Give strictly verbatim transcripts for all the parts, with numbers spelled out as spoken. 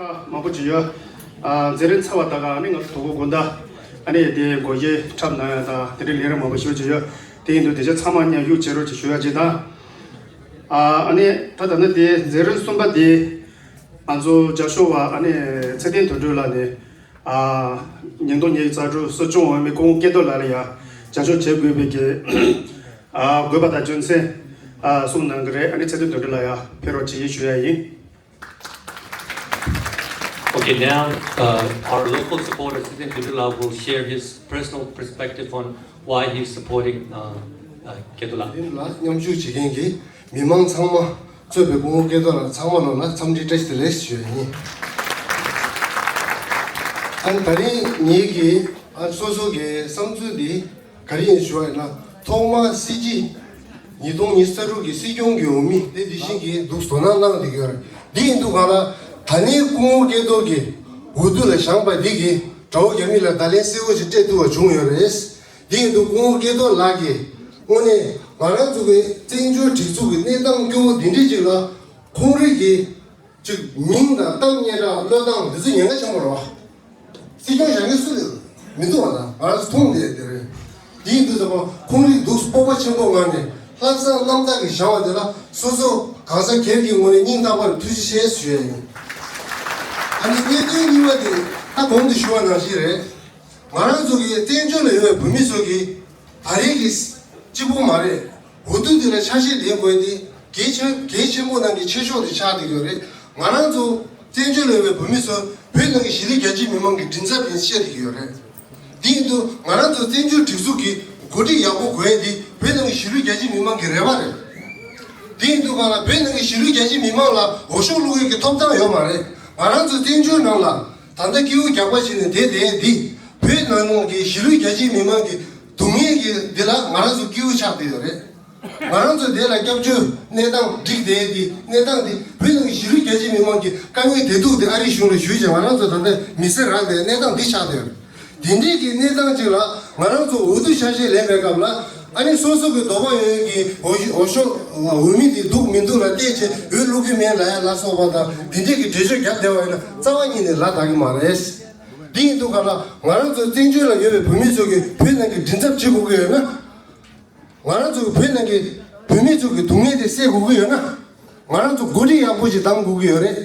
མང་པོ་ཅིག་ཡོད། ཨ་མཛད་རིམ་ཚར་བ་དག་ག་ཨ་ནི་ང་ཚོ་དོ་དགོང་དགོང་དག་ཨ་ནི་དེ་སྒོ་འབྱེད་འཁྲབ་གནང་ཡ་དང་དེ་འདྲའི་ལས་རིམ་མང་པོ་ཞེ་པོ་ཅིག་ཡོད། དེ་ཡིན་དུས་དེ་ཆ་ཚང་མ་མཉམ་ཞུགས་བྱེད་རོགས་ཅིག་ཞུ་ཡ་ཅིག་དང་། ཨ་ཨ་ནི་ད་ད་ནི་དེ་མཛད་རིམ་གསུམ་པ་དེ་ང་ཚོ་རྒྱབ་སྐྱོར་བ་ཨ་ནི་ཚེ་བརྟན་དོན་གྲུབ་ལགས་ནས། ཨ་ཉིས་སྟོང་ཉི་ཤུ་རྩ་དྲུག་གསོ་སྐྱོང་འོས་མི་སྐུ་ངོ་སྐལ་རྡོར་ལགས་ལ་ཡང་རྒྱབ་སྐྱོར་བྱེད་དགོས་པའི་གི་ཨ་དགོས་པ་དང་རྒྱུ་མཚན་ཨ་གསུངས་གནང་གི་རེད། ཨ་ནི་ཚེ་བརྟན་དོན་གྲུབ་ལགས་ཡང་ཕེབས་རོགས་ཅིག་ཞུ་ཡ་ཡིན། Okay, now uh, our local supporter, Sitting Dudula, will share his personal perspective on why he's supporting uh, uh, Kedula. ལ་མཉམ་ཞུགས་བྱེད་མཁན་གྱི་མི་མང་ཚང་མ་གཙོས་པའི་སྐུ་ངོ་སྐལ་རྡོར་ལགས་ཚང་མ་ལོ་ལ་འཚམས་འདྲི་བཀྲ་ཤིས་བདེ་ལེགས་ཞུ་ཡ་ཡིན། ཨ་ནི་ད་རིང་ངེད་ཀྱིས་ཨ་སོ་སོ་གི་བསམ་ཚུལ་འདི་ག་རེ་ཡིན་ཞུ་བ་ཡིན་ན། ཐོག་མར་སྲིད་སྤྱི་ཉིས་སྟོང་ཉི་ཤུ་རྩ་དྲུག་གི་སྲིད་སྐྱོང་གི་འོས་མི་དེ་འདི་བཞིན་གྱི་འདུག་དོ་སྣང་གནང་བསྡད་ཀྱི་ཡོད་རེད། འདི་ཡིན་དུས་ག་ལ་ད་ནི་སྐུ་ངོ་སྐལ་རྡོར་གྱི་འོས་བསྡུ་ལ་བཞེངས་པ་འདི་གིས་དགྲ་བོ་རྒྱ་མི་ལ་བརྡ་ལན་གསལ་བོ་ཞིག་སྤྲད་ཐུབ་པ་བྱུང་ཡོད་རེད། འདི་ཡིན་དུས་སྐུ་ངོ་སྐལ་རྡོར་ལགས་ཀྱིས་དངོས་གནས་ང་རང་ཚོ་གི་བཙན་བྱོལ་སྒྲིག་འཛུགས་ཀྱི་གནས་སྟངས་སྐྱོ་བོ་འདི་འདྲ་ཅིག་ལ་ཁོང་རང་གི་ཅིག་མིང་དང་གཏམ་སྙན་གྲགས་བློས་བཏང་འདི་ཚོ་ཉེན་ཁ་ཆེན་པོ་རེད་བ། སྲིད་སྐྱོང་བཞག་མཁན་སུ་ཡང་མི་འདུག་བ། ད་ང་རང་ཚོ་མཐོང་བསྡད་དེ་རེད། འདི་ཡིན་དུས་ཙམ་པ་ཁོང་རང་འདུག་སྤོབས་པ་ཆེན་པོ་ངང་ནས་ལྷག་བསམ་རྣམ་དག་གིས་བཞག་པ་དེ་ལ་སོ་སོ་གང་ཟག་སྒེར་གྱི་ངོས་ནས་སྙིང་ཐག་པ་ནས་ཐུགས་རྗེ་ཆེ་ཞུ་ཡ་ཡིན། ཨ་ནི་གནད་དོན་གཉིས་པ་དེ་ད་གོང་དུ་ཞུ་བ་ནང་བཞིན་རེད། ང་རང་ཚོ་གི་བཙན་བྱོལ་ལ་ཡོད་པའི་བོད་མི་ཚོ་གི་ད་རེས་ཀྱི་གཅིག་པུ་མ་རེད། འོས་བསྡུ་འདི་ལ་ཆ་ཤས་ལེན་དགོས་དེ་གལ་ཆེ་གལ་ཆེན་པོ་ནང་གི་ཆེ་ཤོས་དེ་ཆགས་བསྡད་ཡོད་རེད། ང་རང་ཚོ་བཙན་བྱོལ་ལ་ཡོད་པའི་བོད་མི་ཚོ་བོད་ནང་གི་གཞིས་ལུས་རྒྱ་ཆེའི་མི་མང་གི་མགྲིན་ཚབ་ཡིན་བཤད་བསྡད་ཡོད་རེད། འདི་ཡིན་དུས་ང་རང་ཚོ་བཙན་བྱོལ་སྒྲིག་འཛུགས་ཀྱི་འགོ་ཁྲིད་ཡག་པོ་དགོས་ཡ་དེ་བོད་ནང་གི་གཞིས་ལུས་རྒྱ་ཆེའི་མི་མང་གི་རེ་བ་རེད། འདི་ཡིན་དུས་གང་ལ་བོད་ནང་གི་གཞིས་ལུས་རྒྱ་ཆེའི་མི་མང་ལ་འོས་ཤོག་བླུག་ཡས་ཀྱི་ཐོབ་ཐང་ཡོད་མ་རེད། ང་རང་ཚོ་བཙན་བྱོལ་ནང་ལ་ད་ལྟ་སྐྱིད་པོ་རྒྱག་པ་བྱས་ནས་བསྡད་བསྡད་འདི་བོད་ནང་ལོགས་ཀྱི་གཞིས་ལུས་རྒྱ་ཆེའི་མི་མང་གི་སྡུག་བསྔལ་གྱི་འདི་ལ་ང་རང་ཚོ་སྐྱིད་པོ་ཆགས་བསྡད་ཡོད་རེད། ང་རང་ཚོ་དེ་ལ་སྐྱབས་བཅོལ་གནས་སྟངས་འགྲིག་བསྡད་འདི་གནས་སྟངས་འདི་བོད་ནང་གི་གཞིས་ལུས་རྒྱ་ཆེའི་མི་མང་གི་དཀའ་ངལ་བདེ་སྡུག་དེ་ཨ་རིའི་གཞུང་ལ་ཞུས་ཀྱང་ང་རང་ཚོ་ད་ལྟ་མི་སེར་རག་བསྡད་གནས་སྟངས་འདི་ཆགས་བསྡད་ཡོད་རེད། དེ་འདྲའི་གི་གནས་སྟངས་ཅིག་ལ་ང་རང་ཚོ་འོས་བསྡུ་ཆ་ཤས་ལེན་པའི་སྐབས་ལ་ཨ་ནི་སོ་སོ་གི་འདོད་པ་ཡོད་ཀྱི་འོས་འོས་ཤོག་འོས་མི་དེ་འདུག་མི་འདུག་ལ་བལྟས་ཚེ་འོས་བླུག་གི་མེད་ལབ་ཡ་ལ་སོགས་པ་དང་དེ་འདྲའི་གི་འགྲེལ་བརྗོད་བརྒྱབ་བསྡད་པ་ཡིན་ན་རྩ་བ་ཉིད་ནས་ལ་དག་གི་མ་རེད། འདི་ཡིན་དུས་ག་ལ་ང་རང་ཚོ་བཙན་བྱོལ་ལ་ཡོད་པའི་བོད་མི་ཚོ་གི་བོད་ནང་གི་མགྲིན་ཚབ་བྱེད་དགོས་ཀྱི་ཡོད་ན། ང་རང་ཚོ་བོད་ནང་གི་བོད་མི་ཚོ་གི་སྡུག་བསྔལ་དེ་སེལ་དགོས་ཀྱི་ཡོད་ན། ང་རང་ཚོ་འགོ་ཁྲིད་ཡག་པོ་ཞིག་བདམས་དགོས་ཀྱི་ཡོད་རེད།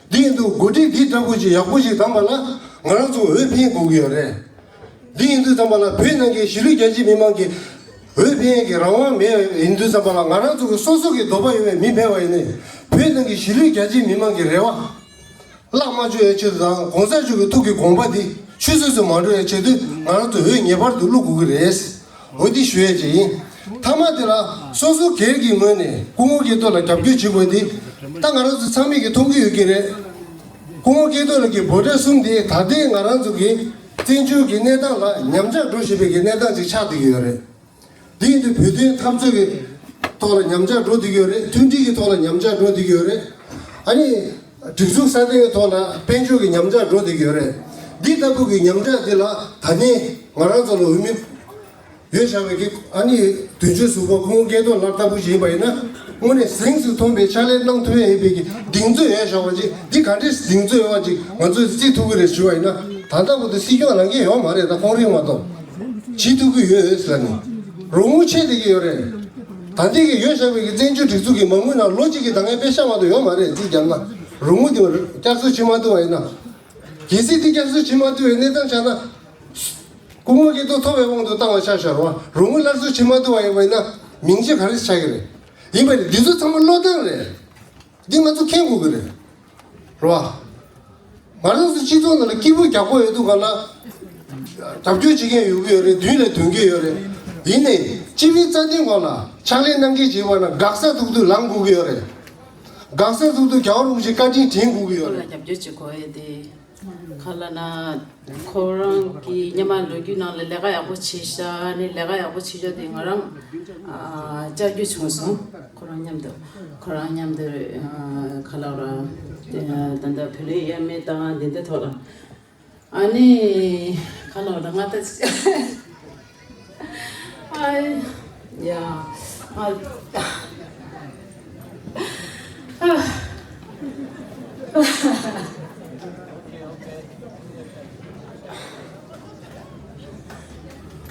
འདི་ཡིན་དུས་འགོ་ཁྲིད་འདི་འདྲ་པོ་ཞིག་ཡག་པོ་ཞིག་བདམས་པ་ལ་ང་རང་ཚོ་འོས་འཕེན་དགོས་ཀྱི་ཡོད་རེད། འདི་ཡིན་དུས་ཙམ་པ་ལ་བོད་ནང་གི་གཞིས་ལུས་རྒྱ་ཆེའི་མི་མང་གི་འོས་འཕེན་གྱི་རང་དབང་མེད་ཡིན་དུས་ཙམ་པ་ལ་ང་རང་ཚོ་གི་སོ་སོ་གི་འདོད་པ་ཡོད་པའི་མི་ཕེབས་པ་ཡིན་ནའི་བོད་ནང་གི་གཞིས་ལུས་རྒྱ་ཆེའི་མི་མང་གི་རེ་བ། བརླག་མ་འཇུག་ཡའི་ཆེད་དུ་དང་གོང་ས་མཆོག་གི་ཐུགས་ཀྱི་དགོངས་པ་འདི་ཆུད་ཟོས་སུ་མ་འགྲོ་ཡའི་ཆེད་དུ་ང་རང་ཚོ་འོས་ངེས་པར་དུ་བླུག་དགོས་ཀྱི་རེད། འོ་འདི་ཞུ་ཡས་ཅིག་ཡིན། མཐའ་མ་དེ་ལ་སོ་སོ་སྒེར་གྱི་ངོས་ནས་སྐུ་ངོ་སྐལ་རྡོར་ལ་རྒྱབ་སྐྱོར་བྱེད་དགོས་འདི་ད་ང་རང་ཚོ་ཚང་མས་ཀྱི་མཐོང་གི་ཡོད་ཀྱི་རེད། སྐུ་ངོ་སྐལ་རྡོར་ལགས་ཀྱི་འབོད་སྒྲ་གསུམ་དེ་ད་ལྟའི་ང་རང་ཚོ་གི་བཙན་བྱོལ་གྱི་གནས་སྟངས་ལ་ཉམས་ཆག་འགྲོ་བཞིན་པའི་གི་གནས་སྟངས་ཅིག་ཆགས་བསྡད་ཀྱི་ཡོད་རེད། འདི་ཡིན་དུས་བོད་དོན་འཐབ་རྩོད་ཀྱི་ཐོག་ལ་ཉམས་ཆག་འགྲོ་བསྡད་ཀྱི་ཡོད་རེད། མཐུན་སྒྲིལ་གྱི་ཐོག་ལ་ཉམས་ཆག་འགྲོ་བསྡད་ཀྱི་ཡོད་རེད། ཨ་ནི་སྒྲིག་འཛུགས་སྲ་བརྟན་གྱི་ཐོག་ལ་དཔལ་འབྱོར་གྱི་ཉམས་ཆག་འགྲོ་བསྡད་ཀྱི་ཡོད་རེད། འདི་ལྟ་བུ་གི་ཉམས་ཆག་འདི་ལ་ད་ནི་ང་རང་ཚོ་ལ་འོས་མི་ཡོད་བཞག་པའི་གི་ཨ་ནི་དོན་གཅོད་ཟུར་པ་སྐུ་ངོ་སྐལ་རྡོར་ལགས་ལྟ་བུ་ཞིག་ཡིན་པ་ཡིན་ན་དངོས་གནས་གཟེངས་སུ་ཐོན་པའི་ཕྱག་ལས་གནང་ཐུབ་ཡ་ཡིན་པའི་གི་གདེང་ཚོད་ཡོད་བཞག་པ་ཅིག་འདི་ག་འདྲས་གདེང་ཚོད་ཡོད་པ་ཅིག་ང་ཚོས་བརྩི་ཐུབ་ཀྱི་རེད་ཞུ་བ་ཡིན་ན། ད་ལྟ་བར་དུ་སྲིད་སྐྱོང་ལངས་ཀྱི་ཡོད་མ་རེད། ད་ཁོང་རང་མ་གཏོགས་བྱེད་ཐུབ་ཀྱི་ཡོད་ཟེར་ནས་རོགས་དངུལ་ཆད་བསྡད་ཀྱི་ཡོད་རེད། ད་ལྟའི་གི་ཡོད་བཞག་པའི་གི་བཙན་བྱོལ་སྒྲིག་འཛུགས་ཀྱི་མ་དངུལ་ནང་ལོ་གཅིག་གི་ད་ངའི་པེ་ཤག་མ་གཏོགས་ཡོད་མ་རེད། རྩིས་རྒྱབ་ན་རོགས་དངུལ་དེ་བསྐྱར་གསོ་བྱེད་མ་ཐུབ་པ་ཡིན་ན། གལ་སྲིད་དེ་བསྐྱར་གསོ་བྱེད་མ་ཐུབ་པའི་གནས་སྟངས་ཆགས་ན། སྐུ་ངོ་སྐལ་རྡོར་ཐོབ་པའི་དབང་དུ་བཏང་བ་ཆ་བཞག་རོགས་རོགས་དངུལ་སླར་གསོ་བྱེད་མ་ཐུབ་པ་ཡིན་པ་ཡིན་ན་མིང་ཆད་ག་རེ་ཆགས་ཀྱི་རེད། ཡིན་པ་ཡིན་ན་འདི་ཚོ་ཚང་མ་བློ་བཏང་རེད། འདི་ང་ཚོ་མཁྱེན་དགོས་ཀྱི་རེད། རེད་བ། ང་རང་ཚོ་སྤྱི་ཚོགས་ནང་ལ་སྐྱིད་པོ་རྒྱག་པོ་ཡོད་དུས་ག་ལ། རྒྱབ་སྐྱོར་བྱེད་མཁན་ཡོང་གི་ཡོད་རེད། མདུན་ལ་ཐོན་གྱི་ཡོད་རེད། ཡིན་ནའི་སྤྱི་པའི་རྩ་དོན་སྒང་ལ་ཕྱག་ལས་གནང་མཁན་བྱེད་པ་ན་འགག་ས་ཐུག་དུས་ལངས་དགོས་ཀྱི་ཡོད་རེད། འགག་ས་ཐུག་དུས་རྒྱལ་བ་རིན་པོ་ཆེ་བཀའ་དྲིན་དྲན་དགོས་ཀྱི་ཡོད་རེད། རྒྱབ་སྐྱོར་བྱེད་དགོས་ཡོད་དེ། ག་ལ་ན། ཁོ་རང་གི་སྔོན་མ་ལོ་རྒྱུས་ནང་ལ་ལས་ཀ་ཡག་པོ་བྱས་ཤག་ནས་ལས་ཀ་ཡག་པོ་བྱས་ཤག་དེ་ང་རང་ཨ་བཅར་རྒྱུ་བྱུང་སོང་། ཁོ་རང་མཉམ་དུ་ཁོ་རང་མཉམ་དུ་ཨ་ག་ལ་ར་ད་ལྟ་བོད་ལས་ཡར་མེད་དང་འདི་འདི་ཐོག་ལ་ཨ་ནི་ག་ལ་ར་ང་ད་ཨ་ཡ་ཨ་ཨ།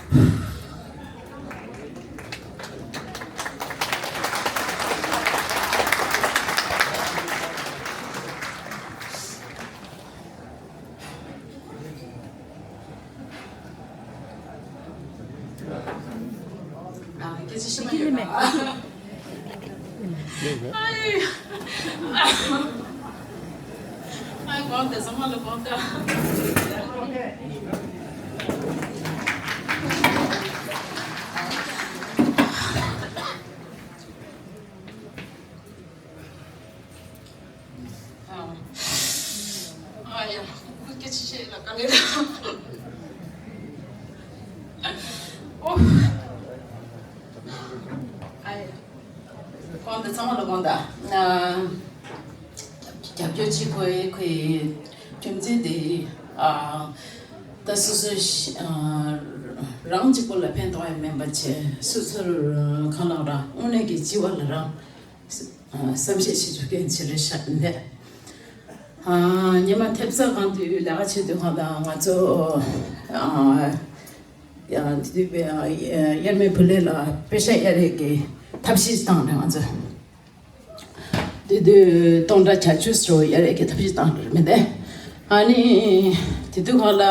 ཨ། སྐད་ཆ་བཤད་མ་ཡོད་པ། ཨའི། ཨའི། དགོངས་དག་ཚང་མ་ལ་དགོངས་དག་ཨ། ཨ་ཡ། སྐད་ཆ་བཤད་ལ་དཀའ་ལས་རེད། ཨོ། ཨ་ཡ། དགོངས་དག་ཚང་མ་ལ་དགོངས་དག་ཨ། རྒྱབ་སྐྱོར་བྱེད་དགོས་ཁོའི་རྒྱུ་མཚན་དེ། ཨ། ད་སོ་སོ་ཤི་ཨ། རང་གཅིག་པོ་ལ་ཕན་ཐོགས་ཡ་མིན་པ་བྱས། སོ་སོར་གང་ལགས་རང་དངོས་གནས་ཀྱི་སྤྱི་བ་ལ་རང་བསམ་ཤེས་བྱེད་རྒྱུ་གལ་ཆེ་རེད་ཤག་འདི། ཨ། ཉི་མ་ཐེབས་རྩ་ཁང་དུ་ལས་ཀ་བྱེད་དུས་གང་ལ་ང་ཚོ། ཨ། ཡ། དེ་དུས་པའི་ཨ། དབྱར་མེ་ཕུ་ལེ་ལ་པེ་ཤ་གཡར་ཡས་ཀྱི་ཐབས་ཤེས་བཏང་ནས་ང་ཚོ། དེ་དུས་སྟོང་ཕྲག་བརྒྱད་ཅུ་ཙམ་གཡར་ཡས་ཀྱི་ཐབས་ཤེས་བཏང་རེད་མི་འདུག་ཨ་ནི་དེ་དུས་གང་ལ།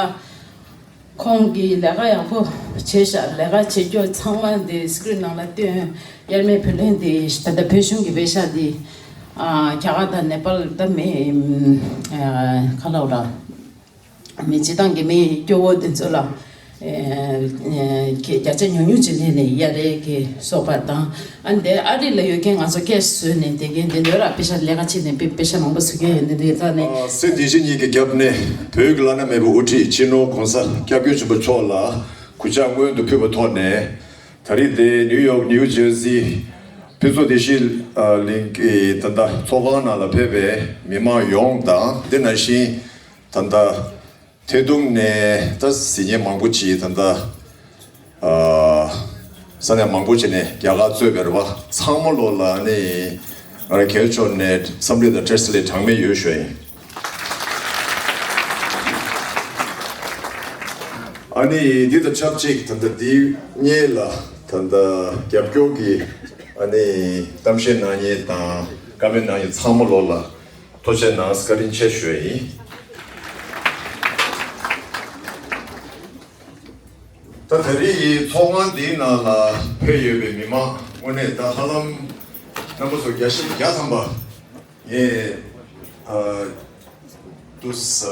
ཁོང་གིས་ལས་ཀ་ཡག་པོ་བྱས་ཤག་ལས་ཀ་བྱེད་རྒྱུ་ཚང་མ་འདི་སི་ཀི་རིན་ནང་ལ་སྟོན། དབྱར་མེ་ཕུ་ལེ་འདི་ད་ལྟ་བོད་གཞུང་གི་པེ་ཤ་འདི། ཨ། རྒྱ་གར་དང་ནེ་པཱལ་ད་མི། ཨ། ག་ལབ་ར། མི་སྤྱི་བཏང་གི་མི་སྐྱོ་བོ་འདི་ཚོ་ལ། ཨ། ཨ། གི་བརྒྱ་ཆ་ཉུང་ཉུང་ཅིག་ལེན་ནས་གཡར་ཡས་ཀྱི་སོགས་པ་དང་། ཨ། འདི་ཨ་རི་ལ་ཡོད་མཁན་ང་ཚོ་སྐད་བཟོས་ནས་བསྡད་མཁན་འདི་འདྲ་ལ་པེ་ཤ་ལས་ཀ་བྱེད་ནས་པེ་པེ་ཤ་མང་པོ་བཟོ་མཁན་ཡོད་འདི་འདི་ད་ནི། ཨ། སྲིད་སྡེ་བཞི་གཉིས་ཀྱི་རྒྱབ་ནས་བོད་ཀྱི་བླ་ན་མེད་པའི་དབུ་ཁྲིད་སྤྱི་ནོར་༸གོང་ས་༸སྐྱབས་མགོན་ཆེན་པོ་མཆོག་ལ་གུས་ཕྱག་སྔོན་དུ་ཕུལ་བའི་ཐོག་ནས། ད་རེས་འདི་ནིའུ་ཡོག་ནིའུ་ཇར་སི་ཕུན་ཚོགས་བདེ་སྐྱིད་གླིང་གི་ད་ལྟ་ཚོགས་ཁང་ནང་ལ་ཕེབས་པའི་མི་མང་ཡོངས་དང་། དེ་ནང་བཞིན་ད་ལྟ་ཐད་གཏོང་ནས་ད་གཟིགས་མཁན་མང་པོ་ཅིག་ད་ལྟ་ཨ། ས་གནས་མང་པོ་ཅིག་ནས་རྒྱ་གར་གཙོས་པའི་རེད་པ། ཚང་མ་ལོ་ལ་ནི་ང་རང་གལ་ཆེ་ནས་འཚམས་འདྲི་དང་བཀྲ་ཤིས་བདེ་ལེགས་གྲངས་མེད་ཡོད་ཞུ་ཡིན། ཨ་ནི་འདི་དང་ཆབས་ཅིག་ད་ལྟ་འདི་སྔོན་ལ་ད་ལྟ་རྒྱབ་སྐྱོར་གྱི་ཨ་ནི་གཏམ་བཤད་གནང་མཁན་དང་བཀའ་མོལ་གནང་མཁན་ཚང་མ་ལོ་ལ་ཐུགས་རྗེ་གནང་བཀའ་དྲིན་ཆེ་ཞུ་ཡིན། ད་ད་རེས་ཀྱི་ཚོགས་ཁང་འདིའི་ནང་ལ་ཕེབས་ཡོད་པའི་མི་མང་དངོས་གནས་ད་ཧ་ལམ་རྣམ་པ་ཚོ་བརྒྱ་ཞེ་བརྒྱ་ཐམ་པ་ངས་ཨ་དུ་ས་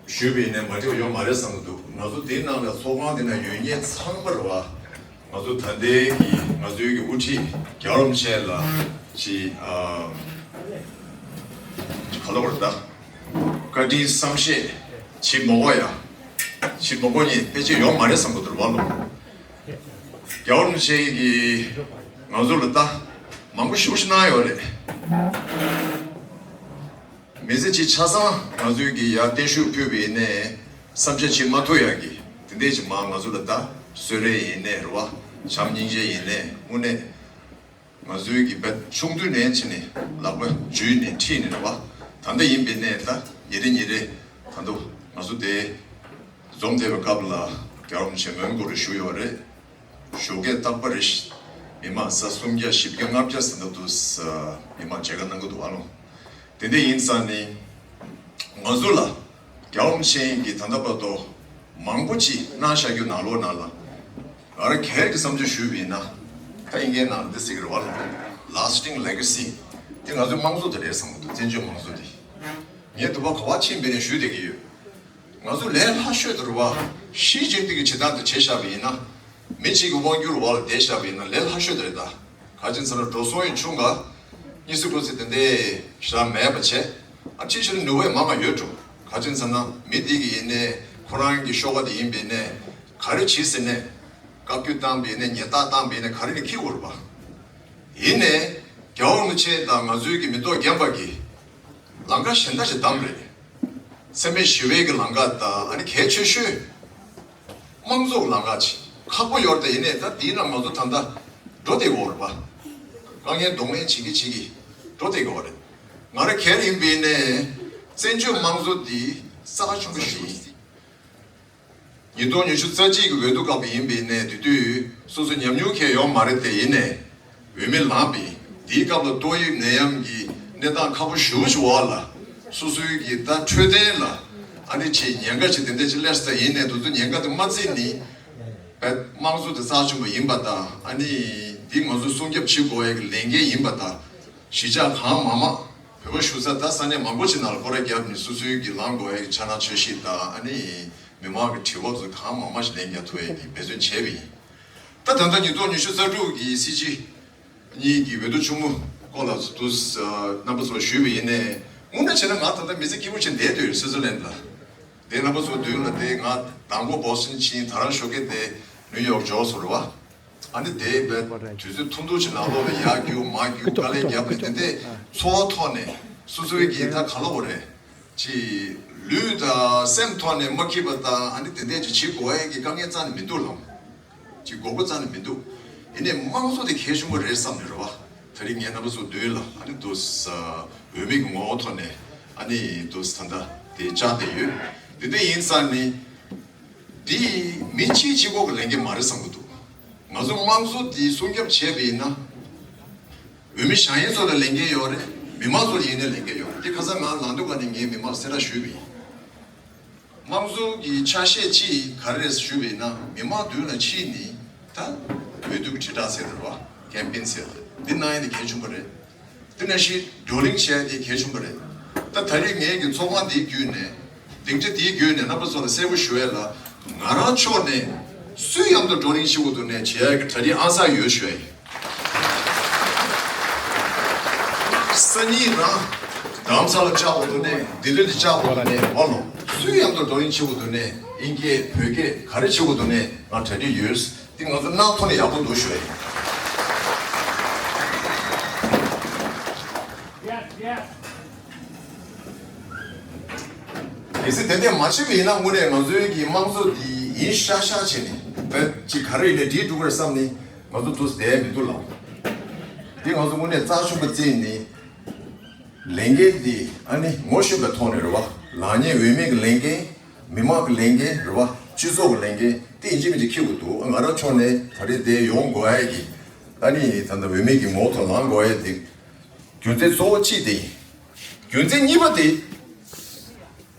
ཞུས་པ་ཡིན་ན་མ་འགྲིག་པ་ཡོད་མ་རེད་བསམ་གྱི་འདུག་ང་ཚོ་འདིའི་ནང་ལ་ཚོགས་ཁང་འདི་ན་ཡོད་མཁན་ཚང་མ་རེད་བ། ང་ཚོ་ད་ལྟའི་གི་ང་ཚོའི་གི་དབུ་ཁྲིད་རྒྱལ་བ་རིན་པོ་ཆེ་ལ་ཅིག་ཨ་ཅིག་ག་ལབ་དགོས་རེད་ད། བཀའ་དྲིན་བསམ་ཤེས་བྱེད་མ་དགོས་ཡ། བྱེད་མ་དགོས་མཁན་ཕལ་ཆེར་ཡོད་མ་རེད་བསམ་གྱི་འདུག་རེད་བ་ལོ། རྒྱལ་བ་རིན་པོ་ཆེ་གིས་ང་ཚོ་ལ་ད་མང་པོ་ཞེ་པོ་ཞིག་གནང་ཡོད་རེད། མི་ཚེ་གཅིག་ཆ་ཚང་ང་ཚོའི་གི་ཡར་བརྟན་བཞུགས་ཕུལ་བ་ཡིན་ནའི་བསམ་འཆར་བྱེད་མ་ཐུབ་ཡག་གི་དེ་འདྲས་ཅིག་མར་ང་ཚོ་ལ་ད་གསོལ་རས་ཡིན་ནའི་རེད་བ། བྱམས་སྙིང་རྗེ་ཡིན་ནའི་དངོས་གནས་ང་ཚོའི་གི་བས་ཆུང་དུས་ནས་ཕྱིན་ནས་ལག་པ་འཇུས་ནས་ཁྲིད་ནས་རེད་བ། ད་ལྟ་ཡིན་པས་ནས་ད་ཉིན་རེ་ཉིན་རེ་ད་དུང་ང་ཚོ་དེ་འཛོམས་བསྡད་པའི་སྐབས་ལ་རྒྱལ་བ་རིན་པོ་ཆེ་མོན་གྷོ་རུ་བཞུགས་ཡོད་རེད། ཞོགས་ཀས་རྟག་པར་རེ་ཞིག་མི་མང་ས་སུམ་བརྒྱ་བཞི་བརྒྱ་ལྔ་བརྒྱ་ཟིན་ད་དུ་ས་མི་མང་མཇལ་ཁ་གནང་གི་འདུག་ཨ་ལོ། དེ་འདྲ་ཡིན་ཙང་ནི་ང་ཚོ་ལ་རྒྱལ་བ་རིན་པོ་ཆེ་གིས་ད་ལྟ་བར་དུ་མང་པོ་ཅིག་གནང་བཞག་རྒྱུ་ནང་ལོགས་ནང་ལ་ང་རང་སྒེར་གྱི་བསམ་ཚུལ་ཞུས་པ་ཡིན་ན། ད་ཨིན་སྐད་ནང་འདི་ཟེར་གི་རེད་བ་ལ། Lasting Legacy། དེ་ང་ཚོའི་དམངས་གཙོ་དེ་རེད་བསམ་གི་འདུག་བཙན་བྱོལ་དམངས་གཙོ་དེ། ངས་དུ་བ་ག་བ་ཕྱིན་པའི་རིང་ཞུས་བསྡད་ཀྱི་ཡོད། ང་ཚོ་ལས་སླ་ཤོས་དེ་རེད་བ། ཞི་ཅིན་ཕིང་གི་བྱེད་སྟངས་དེ་བྱས་བཞག་པ་ཡིན་ན། མི་གཅིག་གི་དབང་སྒྱུར་འོག་ལ་བསྡད་བཞག་པ་ཡིན་ན་ལས་སླ་ཤོས་དེ་རེད་ད། ག་ཅི་ཟེར་ན་འགྲོ་སོང་ཡང་ཆུང་ག། དངོས་སུ་ཀུན་སེ་དེ་འདྲའི་ཞག་མེད་པ་བྱས། ཨ་ཕྱི་ཕྱིར་ནུས་པ་ཡང་མང་བ་ཡོད་འགྲོ། ག་ཅི་ཟེར་ན་མི་འདི་གི་ཡིན་ནའི་ཁོ་རང་གི་ཤོག་ཁ་དེ་ཡིན་པས་ནའི་ག་རེ་བྱེད་ཟེར་ནའི་བཀའ་བཀྱོན་བཏང་པས་ནའི་ཉེས་རྡུང་བཏང་པས་ནའི་ག་རེ་ནས་འཁྱེར་དགོས་རེད་པ། ཡིན་ནའི་རྒྱལ་བ་རིན་པོ་ཆེ་དང་ང་ཚོའི་གི་མི་ཐོག་རྒན་པ་གི་ལམ་ཁ་གཞན་དག་ཞིག་བདམས་རེད། འཚེ་མེད་ཞི་བའི་གི་ལམ་ཁ་དང་ཨ་ནི་གལ་ཆེ་ཤོས། དམངས་གཙོ་ལམ་ཁ་ཅིག་ཁག་པོ་ཡོད་རེད་དེ་ཡིན་ནའི་ད་དེའི་ནང་ང་ཚོ་ད་ལྟ་འགྲོ་བསྡད་ཡོད་རེད་པ། དཀའ་ངལ་གདོང་ལེན་བྱེད་ཀྱི་བྱེད་ཀྱི་འགྲོ་བསྡད་ཡོད་རེད། ང་རང་སྒེར་ཡིན་པའི་ནས་བཙན་བྱོལ་དམངས་གཙོ་འདི་རྩ་ཆེན་པོ་ཞིག་ཡིན། ཉིས་སྟོང་ཉི་ཤུ་རྩ་གཅིག་གི་འོས་བསྡུ་སྐབས་ཡིན་པའི་ནས་དེ་དུས་སོ་སོ་ཉམས་མྱོང་ཁྱེར་ཡོད་མ་རེད་དེ། ཡིན་ནས་འོས་མི་ལངས་པའི་དེའི་སྐབས་ལ་ཏོག་དབྱིབས་ནད་ཡམས་ཀྱི་གནས་སྟངས་ཁག་པོ་ཞེ་པོ་ཅིག་འོག་ལ་སོ་སོའི་གི་ད་འཕྲོད་བསྟེན་ལ་ཨ་ནི་ཆེས་ཉེན་ཁ་ཅིག་དེ་འདྲ་ཅིག་སླེབས་ས། ཡིན་ནས་དེ་ཚོ་ཉེན་ཁ་དེ་མ་བརྩིས་ནས་དམངས་གཙོ་དེ་རྩ་ཆེན་པོ་ཡིན་པ་དང་། ཨ་ནི་འདི་ང་ཚོ་སྲུང་སྐྱོབ་བྱེད་དགོས་ཡ་གི་ལས་འགན་ཡིན་པ་དང་། གཞིས་ཆགས་གང་མང་མང་བོད་པ་བཞུགས་ས་ད་ས་གནས་མང་པོ་ཅིག་ནང་ལ་སྐོར་ར་བརྒྱབ་ནས་སོ་སོའི་གི་ལངས་དགོས་ཡ་གི་འཆར་སྣང་འཆར་གཞི་དང་། ཨ་ནི་མི་མང་གི་དྲི་བ་ཚོ་གང་མང་མང་ཞིག་ལན་རྒྱག་ཐུབ་ཡ་གི་འབད་བརྩོན་བྱས་པ་ཡིན། ད་ད་ལྟ་ཉིས་སྟོང་ཉི་ཤུ་རྩ་དྲུག་གི་སྲིད་སྤྱི་གཉིས་ཀྱི་འོས་བསྡུ་ཆུང་ངུ་སྐོར་ལ་དུ་རྣམ་པ་ཚོར་ཞུས་པ་ཡིན་ནས། དངོས་གནས་བྱས་ན་ང་ད་ལྟ་མི་ཚེ་སྐྱིད་པོ་བྱས་བསྡད་སྡོད་ཡོད། སི་ཛར་ལན་ལ་དེ་རྣམ་པ་ཚོ་མདུན་ལ་དེ་ང་དང་པོ་བོ་སི་ཊོན་ཕྱིན། ད་རང་ཞོགས་ཀས་དེ་ནིའུ་ཡོག་འབྱོར་སོང་རེད་བ། ཨ་ནི་དེ་བས་དུས་ཚོད་ཐུང་ཐུང་ཅིག་ནང་ལོགས་ལ་ཡར་རྒྱུག་མར་རྒྱུག་དཀའ་ལས་བརྒྱབ་ནས། དེ་འདྲའི་འཚོ་བ་ཐོག་ནས་སོ་སོའི་གི་ད་ག་ལབ་དགོས་རེད། ཅིག་ལུས་དང་སེམས་ཐོག་ནས་མ་སྐྱིད་པ་དང་། ཨ་ནི་དེ་འདྲས་ཅིག་བྱེད་དགོས་ཡ་གི་དཀའ་ངལ་རྩ་ནས་མི་འདུག་ལགས། ཅིག་དགོས་མཁོ་རྩ་ནས་མི་འདུག། ཡིན་ནའི་དམངས་གཙོ་དེ་གལ་ཆེན་པོ་རེད་བསམ་ནས་རེད་བ། ད་རིང་ངས་རྣམ་པ་ཚོ་མདུན་ལ་ཨ་ནི་དུ་འོས་མི་གི་ངོ་བོ་ཐོག་ནས་ཨ་ནི་དུ་ད་ལྟ་དེ་བཅར་བསྡད་ཡོད། དེ་འདྲ་ཡིན་ཙང་ནི། འདི་མི་གཅིག་གཅིག་པོ་གི་ལས་འགན་མ་རེད་བསམ་གི་འདུག། ང་ཚོ་དམངས་གཙོ་འདི་སྲུང་སྐྱོབ་བྱས་པ་ཡིན་ན། འོས་མི་བཞེངས་མཁན་ཚོ་ལ་ལས་འགན་ཡོད་རེད། མི་མང་ཚོ་ལ་ཡིན་ནའི་ལས་འགན་ཡོད་རེད། དེ་ཁ་སང་ང་ལངས་དུས་ག་ནས་ངས་མི་མང་གསལ་བསྒྲགས་ཞུས་པ་ཡིན། དམངས་གཙོ་གི་ཆ་ཤས་གཅིག་ག་རེ་རེད་ཞུས་པ་ཡིན་ན། མི་མང་མདུན་ལ་ཕྱིན་ནས་ད་འོས་བསྡུ་གི་དྲིལ་བསྒྲགས་ཟེར་དེ་རེད་བ། ཀེམ་པེན་ཟེར་དེ་འདི་གནང་ཡ་དེ་གལ་ཆེན་པོ་རེད། དེ་ནང་བཞིན་བགྲོ་གླེང་བྱས་ཏེ་གལ་ཆེན་པོ་རེད། ད་ད་རེས་ངེད་ཀྱི་ཚོགས་ཁང་འདིའི་བརྒྱུད་ནས། སྡིངས་ཆ་འདིའི་བརྒྱུད་ནས་རྣམ་པ་ཚོ་ལ་གསལ་པོ་ཞུ་ཡ་ལ། ང་རང་ཕྱོགས་ནས་སུའི་མཉམ་དུ་བགྲོ་གླེང་བྱེད་དགོས་འདུག་ནས་བྱེད་ཡ་གི་གྲ་སྒྲིག་ཨང་གསར་ཡོད་ཞུ་ཡ་ཡིན། སང་ཉིན་རང་རྡ་རམ་ས་ལ་བཅར་དགོས་འདུག་ནས། ལྡི་ལི་ལ་བཅར་དགོས་འདུག་ནས། བ་ལོ། སུའི་མཉམ་དུ་བགྲོ་གླེང་བྱེད་དགོས་འདུག་ནས། དབྱིན་སྐད་བོད་སྐད་ག་རེ་བྱེད་དགོས་འདུག་ནས་ང་གྲ་སྒྲིག་ཡོད། འདི་ང་ཚོ་གནང་ཐུབ་ན་ཡག་པོ་འདུག་ཞུ་ཡ་ཡིན། གལ་སྲིད་དེ་འདྲ་མ་བྱས་པ་ཡིན་ན། དངོས་གནས་ང་ཚོའི་གི་དམངས་གཙོ་འདི་ཡིན་ཤག་ཤག་བྱས་ནས་བོད་ཅིག་ག་རེ་ཡིན་ནའི་འགྲིག་འགྲོ་གི་རེད་བསམ་ནས་ང་ཚོ་འདུག་བསྡད་མི་འདུག་ལགས། འདི་ང་ཚོ་དངོས་གནས་རྩ་ཆེན་པོ་བརྩིས་ནས་ལས་འགན་འདི་ཨ་ནི་ངོ་ཤེས་པའི་ཐོག་ནས་རེད་བ། ལངས་མཁན་འོས་མི་གི་ལས་འགན། མི་མང་གི་ལས་འགན་རེད་བ། སྤྱི་ཚོགས་ཀྱི་ལས་འགན་དེ་ཡིན་གཅིག་མིན་གཅིག་འཁྱེར་དགོས་འདུག། ང་རང་ཕྱོགས་ནས་ད་རེས་དེ་ཡོང་དགོས་ཡ་གི་ཨ་ནི་ད་ལྟ་འོས་མི་གི་ངོ་བོ་ཐོག་ལངས་དགོས་ཡ་དེ་རྒྱུ་མཚན་གཙོ་བོ་གཅིག་དེ་ཡིན། རྒྱུ་མཚན་གཉིས་པ་དེ།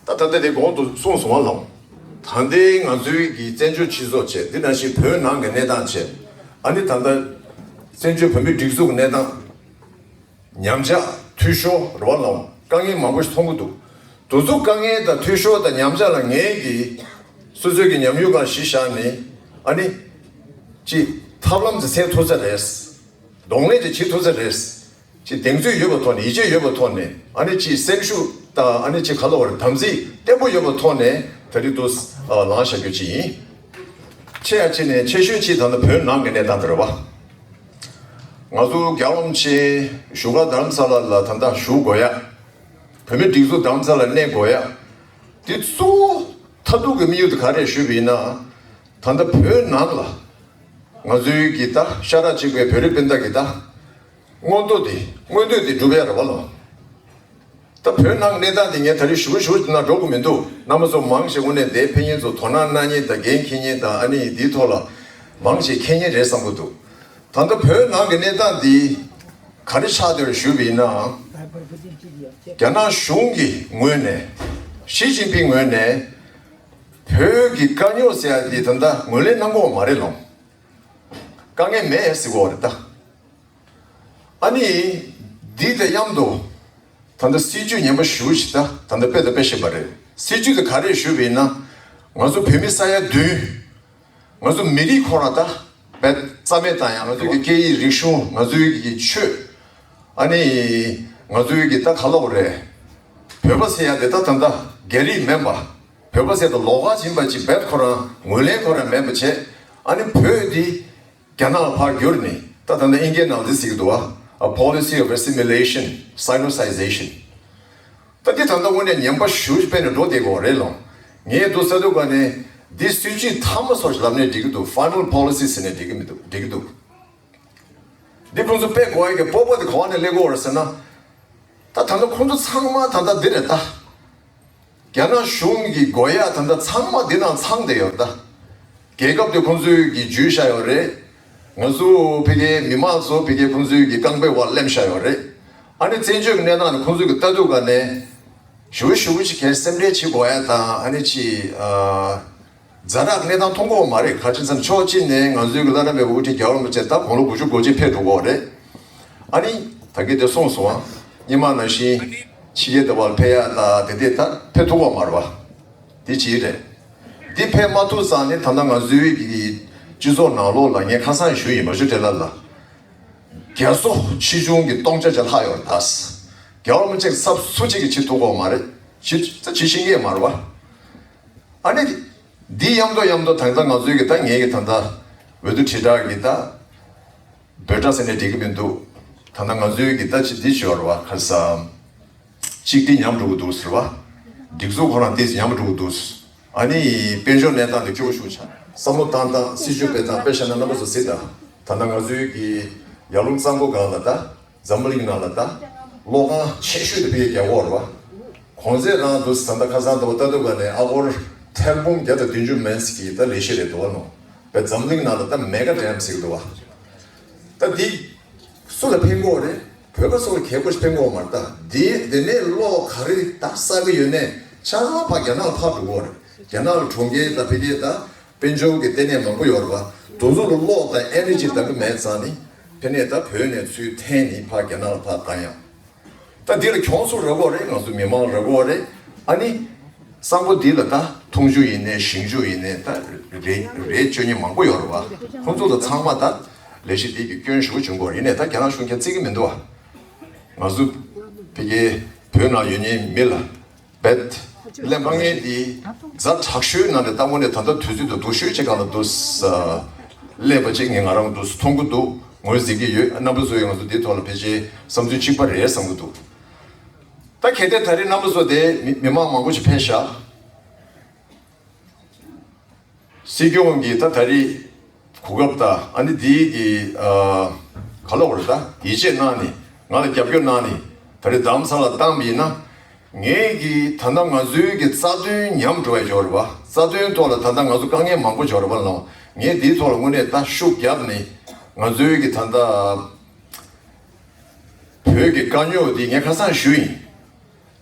ད་ད་ལྟ་དེ་གོང་དུ་གསུངས་སོང་བ་ལགས། ད་ལྟའི་ང་ཚོའི་གི་བཙན་བྱོལ་སྤྱི་ཚོགས་བྱས། དེ་ནང་བཞིན་བོད་ནང་གི་གནས་སྟངས་བྱས། ཨ་ནི་ད་ལྟ་བཙན་བྱོལ་བོད་མིའི་སྒྲིག་འཛུགས་ཀྱི་གནས་སྟངས། ཉམས་ཆག་འཐུས་ཤོར་རེད་བ་ལགས། དཀའ་ངལ་མང་པོ་ཞིག་མཐོང་གི་འདུག། དེ་ཚོ་དཀའ་ངལ་དང་འཐུས་ཤོར་དང་ཉམས་ཆག་ལ་ངས་ཀྱི་སོ་སོའི་གི་ཉམས་མྱོང་ལ་གཞི་བཞག་ནས། ཨ་ནི་ཅིག་ཐབས་ལམ་ཅིག་འཚོལ་ཐུབ་ས་རེད། གདོང་ལེན་ཅིག་བྱེད་ཐུབ་ས་རེད། ཅིག་གདེང་ཚོད་ཡོད་པའི་ཐོག་ནས། ཡིད་ཆེས་ཡོད་པའི་ཐོག་ནས། ཨ་ནི་ཅིག་སེམས་ཤུགས་དང་། ཨ་ནི་ཅིག་ག་ལབ་དགོས་རེད། དམ་ཚིག་བརྟན་པོ་ཡོད་པའི་ཐོག་ནས་ད་རེས་འདུག་ལངས་བཞག་རྒྱུ་ཅིག་ཡིན། ཆེ་ཡ་ཆེ་ནས་ཆེ་ཤོས་ཅིག་ད་ལྟ་བོད་ནང་གི་གནས་སྟངས་དེ་རེད་བ། ང་ཚོ་རྒྱལ་བ་རིན་པོ་ཆེ་བཞུགས་སྒར་རྡ་རམ་ས་ལ་ལ་ད་ལྟ་བཞུགས་དགོས་ཡ། བོད་མིའི་སྒྲིག་འཛུགས་རྡ་རམ་ས་ལར་གནས་དགོས་ཡ། དེ་གཙོ་བོ་མཐར་ཐུག་གི་དམིགས་ཡུལ་དེ་ག་རེ་ཞུས་པ་ཡིན་ན། ད་ལྟ་བོད་ནང་ལ་ང་ཚོའི་གི་ད་ཤ་ཁྲག་གཅིག་པའི་བོད་རིགས་སྤུན་ཟླ་གི་ད་མངོན་འདོད་དེ། མངོན་འདོད་དེ་འགྲུབ་ཡ་རེད་བ་ལགས། ད་བོད་ནང་གི་གནས་སྟངས་དེ་ངས་ད་རེས་ཞུ་ཞུ་ན་འགྲོ་གི་མི་འདུག། རྣམ་པ་ཚོ་མང་ཆེ་དངོས་གནས་དེ་ཕེབས་མཁན་ཚོ་དོ་སྣང་གནང་མཁན་དང་འགན་འཁྱེར་མཁན་དང་། ཨ་ནི་འདིའི་ཐོག་ལ་མང་ཆེ་མཁྱེན་མཁན་རེད་བསམ་གི་འདུག། ད་ལྟ་བོད་ནང་གི་གནས་སྟངས་འདི་ག་རེ་ཆགས་བསྡད་རེད་ཞུས་པ་ཡིན་ན། རྒྱ་ནག་གཞུང་གི་ངོས་ནས། ཞི་ཅིན་ཕིང་ངོས་ནས་བོད་ཀྱི་དཀའ་རྙོག་ཟེར་ཡ་འདི་ད་ལྟ་ངོས་ལེན་གནང་གི་ཡོད་མ་རེད་ལགས། དཀའ་ངལ་མེད་ཟེར་གི་ཡོད་རེད་ད། ཨ་ནི་འདི་དང་མཉམ་དུ་ད་ལྟ་སྲིད་ཇུས་ངན་པ་ཞེ་པོ་ཅིག་ད་ད་ལྟ་དཔེ་དང་དཔེ་བཞིན་པ་རེད། སྲིད་ཇུས་དེ་ག་རེ་ཞུས་པ་ཡིན་ན། ང་ཚོ་བོད་མི་ས་ཡ་བདུན། ང་ཚོ་མི་རིགས་ཁོ་རང་ད་རྦད་རྩ་མེད་བཏང་ཡ། ང་ཚོ་གི་སྐད་ཡིག་རིག་གཞུང་། ང་ཚོའི་གི་ཆོས། ཨ་ནི་ང་ཚོའི་གི་ད་ག་ལབ་དགོས་རེད། བོད་པ་ཟེར་ཡ་དེ་ད་ད་ལྟ་རྒྱ་རིགས་མིན་པ། བོད་པ་ཟེར་དུས་ལོགས་ཀ་ཕྱིན་པ་ཅིག་རྦད་ཁོ་རང་ངོས་ལེན་ཁོ་རང་མེད་པ་བྱས། ཨ་ནི་བོད་འདི་རྒྱ་ནག་ལ་ཕར་བསྒྱུར་ནས། ད་ད་ལྟ་དབྱིན་སྐད་ནང་འདི་ཟེར་གི་འདུག་བ། A policy of assimilation, Sinicization. ད་འདི་ད་ལྟ་དངོས་གནས་ངན་པ་ཞེ་པོ་ཅིག་དཔེ་ནས་འགྲོ་བསྡད་ཀྱི་ཡོད་རེད་ལགས། ངས་འདུག་ས་འདུག་ག་ནས་འདི་སྲིད་ཇུས་མཐའ་མ་སོགས་ལབ་ནས་འགྲིག་གི་འདུག། Final policy ཟེར་ནས་འགྲིག་གི་མི་འདུག། འགྲིག་གི་འདུག། འདི་ཁོང་ཚོ་དཔེ་དགོས་ཡ་གི་སྤོབས་པ་དེ་ག་བ་ནས་སླེབས་ཀྱི་ཡོད་རེད་ཟེར་ན། ད་ད་ལྟ་ཁོང་ཚོ་ཚང་མ་ད་ལྟ་འདི་རེད་ད། རྒྱ་ནག་གཞུང་གི་དགོས་ཡ་ད་ལྟ་ཚང་མ་འདི་ནང་ཚང་བསྡད་ཡོད་རེད་ད། རྒྱལ་ཁབ་དེ་ཁོང་ཚོས་ཀྱི་བརྒྱུད་བཞག་ཡོད་རེད། ང་ཚོ་ཕ་གིའི་མི་མང་ཚོ་ཕ་གིའི་ཁོང་ཚོའི་གི་རྐང་པའི་འོག་གླེམ་བཞག་ཡོད་རེད། ཨ་ནི་བཙན་བྱོལ་གྱི་གནས་སྟངས་ནི་ཁོང་ཚོས་ཀྱི་ལྟ་ཐུབ་ག་ནས་ཞུ་ཞུ་ཞིག་གལ་སེམས་ཁྲལ་བྱེད་དགོས་ཡ་དང་ཨ་ནི་ཅི་ཛ་དྲག་གནས་སྟངས་མཐོང་གི་ཡོད་མ་རེད། ག་ཅི་ཟེར་ན་ཕྱོགས་གཅིག་ནས་ང་ཚོའི་གི་བླ་བྲང་བའི་དབུ་ཁྲིད་རྒྱལ་བ་རིན་པོ་ཆེ་ད་དགུང་ལོ་དགུ་བཅུ་གོ་གཅིག་ཕེབས་འགྲོ་གི་ཡོད་རེད། ཨ་ནི་ད་གིན་དེ་གསུངས་སོང་ཨ། སྔོན་མ་ནང་བཞིན་ཕྱི་རྒྱལ་དུ་བར་ཕེབས་ཡ་ད་དེ་དེ་ད་ཕེབས་ཐུབ་ཀྱི་ཡོད་མ་རེད་བ། འདི་གཅིག་རེད། འདི་ཕེབས་མ་ཐུབ་ཙང་ནི་ད་ལྟ་ང་ཚོའི་གི་སྤྱི་ཚོགས་ནང་ལོགས་ལ་ངས་ཁ་སང་ཞུས་ཡིན། མ་ཞུ་དྲན་ལ་ལ། རྒྱ་མཚོ་ཆེ་ཆུང་གི་སྟོང་ཆ་ཆ་ལྷག་ཡོད་རེད་ད། རྒྱལ་བ་རིན་པོ་ཆེ་ཚབ་སུ་གཅིག་གིས་བྱེད་ཐུབ་ཀྱི་ཡོད་མ་རེད། བྱེད་ད་བྱེད་ཤེས་ཀྱི་ཡོད་མ་རེད་བ། ཨ་ནི། འདི་མཉམ་དུ་མཉམ་དུ་ད་ལྟ་ང་ཚོའི་གི་ད་ངའི་གི་ད་ལྟ་འོས་བསྡུ་དྲིལ་བསྒྲགས་གི་ད། འབོད་སྒྲ་ཟེར་ནས་འགྲིག་གི་མི་འདུག་ད་ལྟ་ང་ཚོའི་གི་ད་ཅི་འདི་ཞོར་བ་ཁ་སང་། གཅིག་འདི་ཉམས་འགྲོ་གི་འདུག་ཟེར་བ། སྒྲིག་འཛུགས་ཁོ་རང་འདི་ཉམས་འགྲོ་གི་འདུག་ཨ་ནི་དཔལ་འབྱོར་གནས་སྟངས་འདི་སྐྱོ་བོ་ཤུགས་ཆེ། བསམ་བློ་བཏང་སྟངས་སྲིད་ཇུས་སྤེལ་སྟངས་དཔེ་བཞག་ན་རྣམ་པ་ཚོ་གཟིགས་དང་། ད་ལྟ་ང་ཚོའི་གི་ཡར་ཀླུང་གཙང་པོ་སྒང་ལ་ད། འཛམ་བུ་གླིང་ནང་ལ་ད། གློག་ཁང་ཆེ་ཤོས་དེ་ཕ་གིའི་རྒྱ་གོ་རེད་བ། གོང་ཚད་རང་འདུག་ད་ལྟ་ཁ་སང་འདུག་ལྟ་དུས་ག་ནས་ཨ་སྒོར་ཐེར་འབུམ་བརྒྱ་དང་བདུན་ཅུ་མན་ཙམ་གྱི་ད་ལས་གཞི་རེད་འདུག་བ་ནོ། བས་འཛམ་གླིང་ནང་ལ་ད་མེ་ག་ཌེམ་ཟེར་གི་འདུག་བ། ད་འདི་སུ་ལ་ཕན་གོ་རེད། བོད་པ་ཚོ་ལ་གལ་པོ་ཞིག་ཕན་གོ་མ་རེད། ད་འདི་འདི་ནས་གློག་ག་རེ་ད་བསགས་གི་ཡོད་ནས་ཆ་ཕ་རྒྱ་ནག་ལ་ཕར་འགྲོ་གོ་རེད། རྒྱ་ནག་ལ་གྲོང་ཁྱེར་ད་ཕ་གིའི་ད། དཔལ་འབྱོར་གྱི་ལྟེ་གནས་མང་པོ་ཡོད་རེད་བ། དེ་ཚོ་ལ་གློག་དང་ཨེ་ནར་ཇི་འདང་གི་མེད་ཙང་ནི། ཕ་གི་ནས་ད་བོད་ནས་ཚུར་འཐེན་ནི་ཕར་རྒྱ་ནག་ལ་ཕར་བཏང་ཡག་ད་འདི་ལ་གྱོང་ཚོ་རག་གི་རེད། ང་ཚོ་མི་མང་རག་གི་རེད། ཨ་ནི། གཙང་པོ་འདི་ལ་ད་འཐུང་ཆུ་ཡིན་ནའི་ཞིང་ཆུ་ཡིན་ནའི་ད་རེད་རེད་སྤྱོད་མཁན་མང་པོ་ཡོད་རེད་བ། ཁོང་ཚོ་ལ་ཚང་མ་ད་ལས་གཞི་འདི་གི་སྐྱོན་ཞེ་པོ་བྱུང་གི་རེད། ཡིན་ནའི་ད་རྒྱ་ནག་གཞུང་ཁྱེད་བརྩི་གི་མི་འདུག་བ། ང་ཚོ་ཕ་གི་བོད་ནང་ཡོད་མཁན་མི་ལ། བེད། ལས་དཀའ་ངལ་འདི་ཛ་དྲག་ཤོས་ནང་ནས་ལྟ་བུ་ནས་ད་ལྟ་དུས་ཚོད་དུ་སྡུག་ཤོས་ཅིག་སྒང་ལ་འདུག་ས། སླེབས་པ་ཅིག་ངས་ང་རང་འདུག་ས་མཐོང་གི་འདུག་ངོས་འཛིན་གྱི་ཡོད། རྣམ་པ་ཚོ་ཡང་ང་ཚོ་འདིའི་ཐོག་ལ་ཕལ་ཆེར་བསམ་ཚུལ་གཅིག་པ་རེད་བསམ་གྱི་འདུག་ད་གལ་ཏེ་ད་རེས་རྣམ་པ་ཚོ་དེ་མི་མི་མང་མང་པོ་ཞིག་ཕེབས་ཤག་སྲིད་སྐྱོང་གིས་ད་ད་རེས་གོ་སྐབས་དང་ཨ་ནི་འདིའི་གི་ཨ་ག་ལབ་དགོས་རེད། ད་ཡིད་ཆེས་གནང་ནས་ང་ལ་རྒྱབ་སྐྱོར་གནང་ནས་ད་རེས་རྡ་རམ་ས་ལ་བཏང་བ་ཡིན་ན། ངས་གི་ད་ལྟ་ང་ཚོའི་གི་རྩ་དོན་ཉམས་འགྲོ་བའི་འབྱོར་བ། རྩ་དོན་ཐོག་ལ་ད་ལྟ་ང་ཚོ་དཀའ་ངལ་མང་པོ་འབྱོར་བ་ལ། ངས་འདིའི་ཐོག་ལ་དངོས་གནས་ད་ཤུགས་བརྒྱབ་ནས་ང་ཚོའི་གི་ད་ལྟ་བོད་ཀྱི་དཀའ་རྙོག་འདི་ངས་ཁ་སང་ཞུས་ཡིན།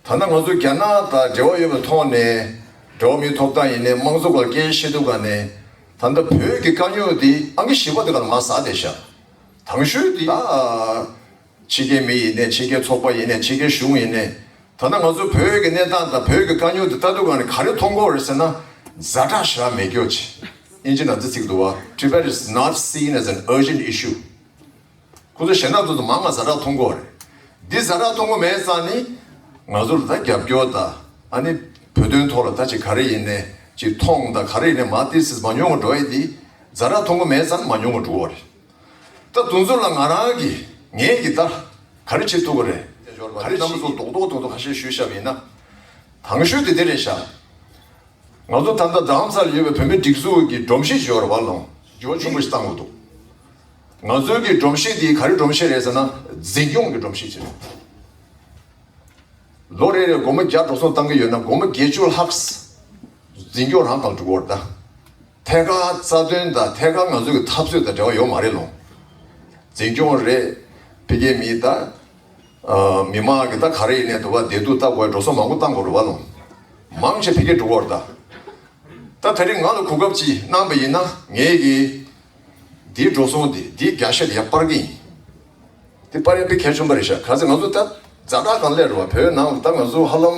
ད་ལྟ་ང་ཚོ་རྒྱ་ནག་དང་འབྲེལ་བ་ཡོད་པའི་ཐོག་ནས་འགྲོ་བ་མིའི་ཐོབ་ཐང་ཡིན་ནའི་དམངས་གཙོ་སྐོར་སྐད་ཆ་བཤད་དུས་ག་ནས་ད་ལྟ་བོད་ཀྱི་དཀའ་རྙོག་འདི་ཨང་ཀི་བཞི་པ་དེ་ག་ལ་མར་ཟག་བསྡད་ཤག་དང་ཤོས་འདི་ད་ཕྱི་རྒྱལ་མི་ཡིན་ནའི་ཕྱི་རྒྱལ་ཚོགས་པ་ཡིན་ནའི་ཕྱི་རྒྱལ་གཞུང་ཡིན་ནའི་ད་ལྟ་ང་ཚོ་བོད་ཀྱི་གནས་སྟངས་དང་བོད་ཀྱི་དཀའ་རྙོག་འདི་ལྟ་དུས་ག་ནས་ག་རེ་མཐོང་གི་ཡོད་རེད་ཟེར་ན། ཛ་དྲག་ཞེ་དྲག་མེད་རྒྱུ་ཅིག་ཨིན་ཇི་ནང་འདི་ཚིག་འདུག་བ། Tibet is not seen as an urgent issue. ཁོ་ཚོ་གཞན་དག་ཚོ་ཚོ་མང་ང་ཛ་དྲག་མཐོང་གི་ཡོད་རེད། འདི་ཛ་དྲག་མཐོང་གི་མེད་ཙང་ནི། ང་ཚོ་ལ་ད་རྒྱབ་སྐྱོར་དང་ཨ་ནི་བོད་དོན་ཐོག་ལ་ད་ཅིག་ག་རེ་ཡིན་ནའི་ཅིག་མཐོང་དང་ག་རེ་ཡིན་ནའི་མ་ཏི་སིས་མ་མྱོང་གི་འགྲོ་ཡི་འདི་ཛ་དྲག་མཐོང་གི་མེད་ཙང་མ་མྱོང་གི་འགྲོ་གི་རེད། ད་དུང་ཚོ་ལ་ང་རང་གི་ངས་ཀྱི་ད་ག་རེ་བྱེད་ཐུབ་གི་རེད། ག་རེ་རྣམ་པ་ཚོ་རྡོག་རྡོག་རྡོག་རྡོག་ཁ་ཤས་ཞུས་བཞག་པ་ཡིན་ན། དང་ཤོས་དེ་དེ་རེད་ཤག་ང་ཚོ་ད་ལྟ་རྡ་རམ་ས་ལ་ཡོད་པའི་བོད་མི་སྒྲིག་འཛུགས་ཀྱི་སྒྲོམ་གཞི་ཞིག་ཡོད་རེད་བ་ལོང་། འགྱུར་བ་ཆེན་པོ་ཞིག་བཏང་དགོས་འདུག་ང་ཚོའི་གི་སྒྲོམ་གཞི་དེ་ག་རེ་སྒྲོམ་གཞི་རེད་ཟེར་ན་འཛིན་སྐྱོང་གི་སྒྲོམ་གཞི་ཅིག་རེད། ལོ་རེ་རེར་སྒོར་མོ་བརྒྱ་འགྲོ་སོང་བཏང་གི་ཡོད་ན་སྒོར་མོ་བརྒྱད་ཅུ་ལྷག་འཛིན་སྐྱོང་རང་དང་འགྲོ་གི་ཡོད་རེད་ད། ཐད་ཀར་རྩ་དོན་དང་ཐད་ཀར་ང་ཚོའི་གི་འཐབ་རྩོད་དང་འབྲེལ་བ་ཡོད་མ་རེད་ལོང་། འཛིན་སྐྱོང་རེད། ཕ་གིའི་མི་ད། ཨ། མི་མང་གི་ད་ག་རེ་ཡིན་ནའི་འདུག་བ། བདེ་སྡུག་ལྟ་དགོས་འགྲོ་སོང་མང་པོ་བཏང་དགོས་རེད་བ་ལོ། མང་ཆེ་ཕ་གིར་འགྲོ་གི་ཡོད་རེད་ད། ད་དེ་རིང་ང་ལ་གོ་སྐབས་ཅིག་གནང་བ་ཡིན་ན་ངས་གི་འདིའི་འགྲོ་སོང་འདི་འདིའི་བརྒྱ་ཆ་དེ་ཡར་སྤར་གི་ཡིན། དེ་སྤར་ཡ་དཔེ་གལ་ཆེན་པོ་རེད་ཤག་ག་ཚོད་ང་ཚོ་ད་ཛ་དྲག་གང་སླེབས་རེད་བ། བོད་ནང་ད་ང་ཚོ་ཧ་ལམ་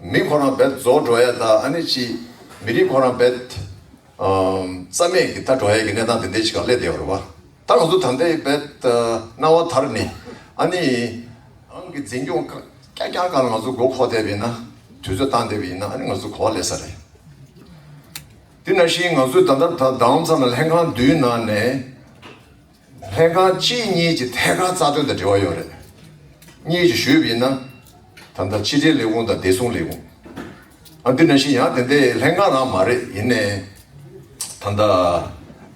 མི་ཁོ་རང་རྦད་རྫོགས་འགྲོ་ཡ་ད། ཨ་ནི་ཅི་མི་རིགས་ཁོ་རང་རྦད་རྩ་མེད་ཀྱི་ད་འགྲོ་ཡ་གི་གནས་སྟངས་དེ་འདྲ་ཞིག་ག་སླེབས་བསྡད་ཡོད་རེད་བ། ད་ང་ཚོ་ད་ལྟའི་རྦད་སྣང་བ་དར་ནས་ཨ་ནི་ཨང་གི་འཛིན་སྐྱོང་ཀ་རྐྱང་རྐྱང་སྒང་ལ་ང་ཚོ་མགོ་འཁོར་བསྡད་པ་ཡིན་ན། དུས་ཚོད་བཏང་བསྡད་པ་ཡིན་ན་ཨ་ནི་ང་ཚོ་གོ་བ་ལེན་ས་རེད། དེ་ནང་བཞིན་ང་ཚོས་ད་ལྟ་ད་རྡ་རམ་ས་ལ་ལྷན་ཁང་བདུན་ནང་ནས། ལྷན་ཁང་གཅིག་གཉིས་ཀྱི་ཐད་ཀར་རྩ་དོན་དང་འབྲེལ་བ་ཡོད་རེད། གཉིས་ཀྱི་ཞུས་པ་ཡིན་ན། ད་ལྟ་ཕྱི་འབྲེལ་ལས་ཁུངས་དང་བདེ་སྲུང་ལས་ཁུངས། ཨ། འདི་ནང་བཞིན་ཡང་དེ་འདྲའི་ལྷན་ཁང་རང་མ་རེད། ཡིན་ནའི། ད་ལྟ་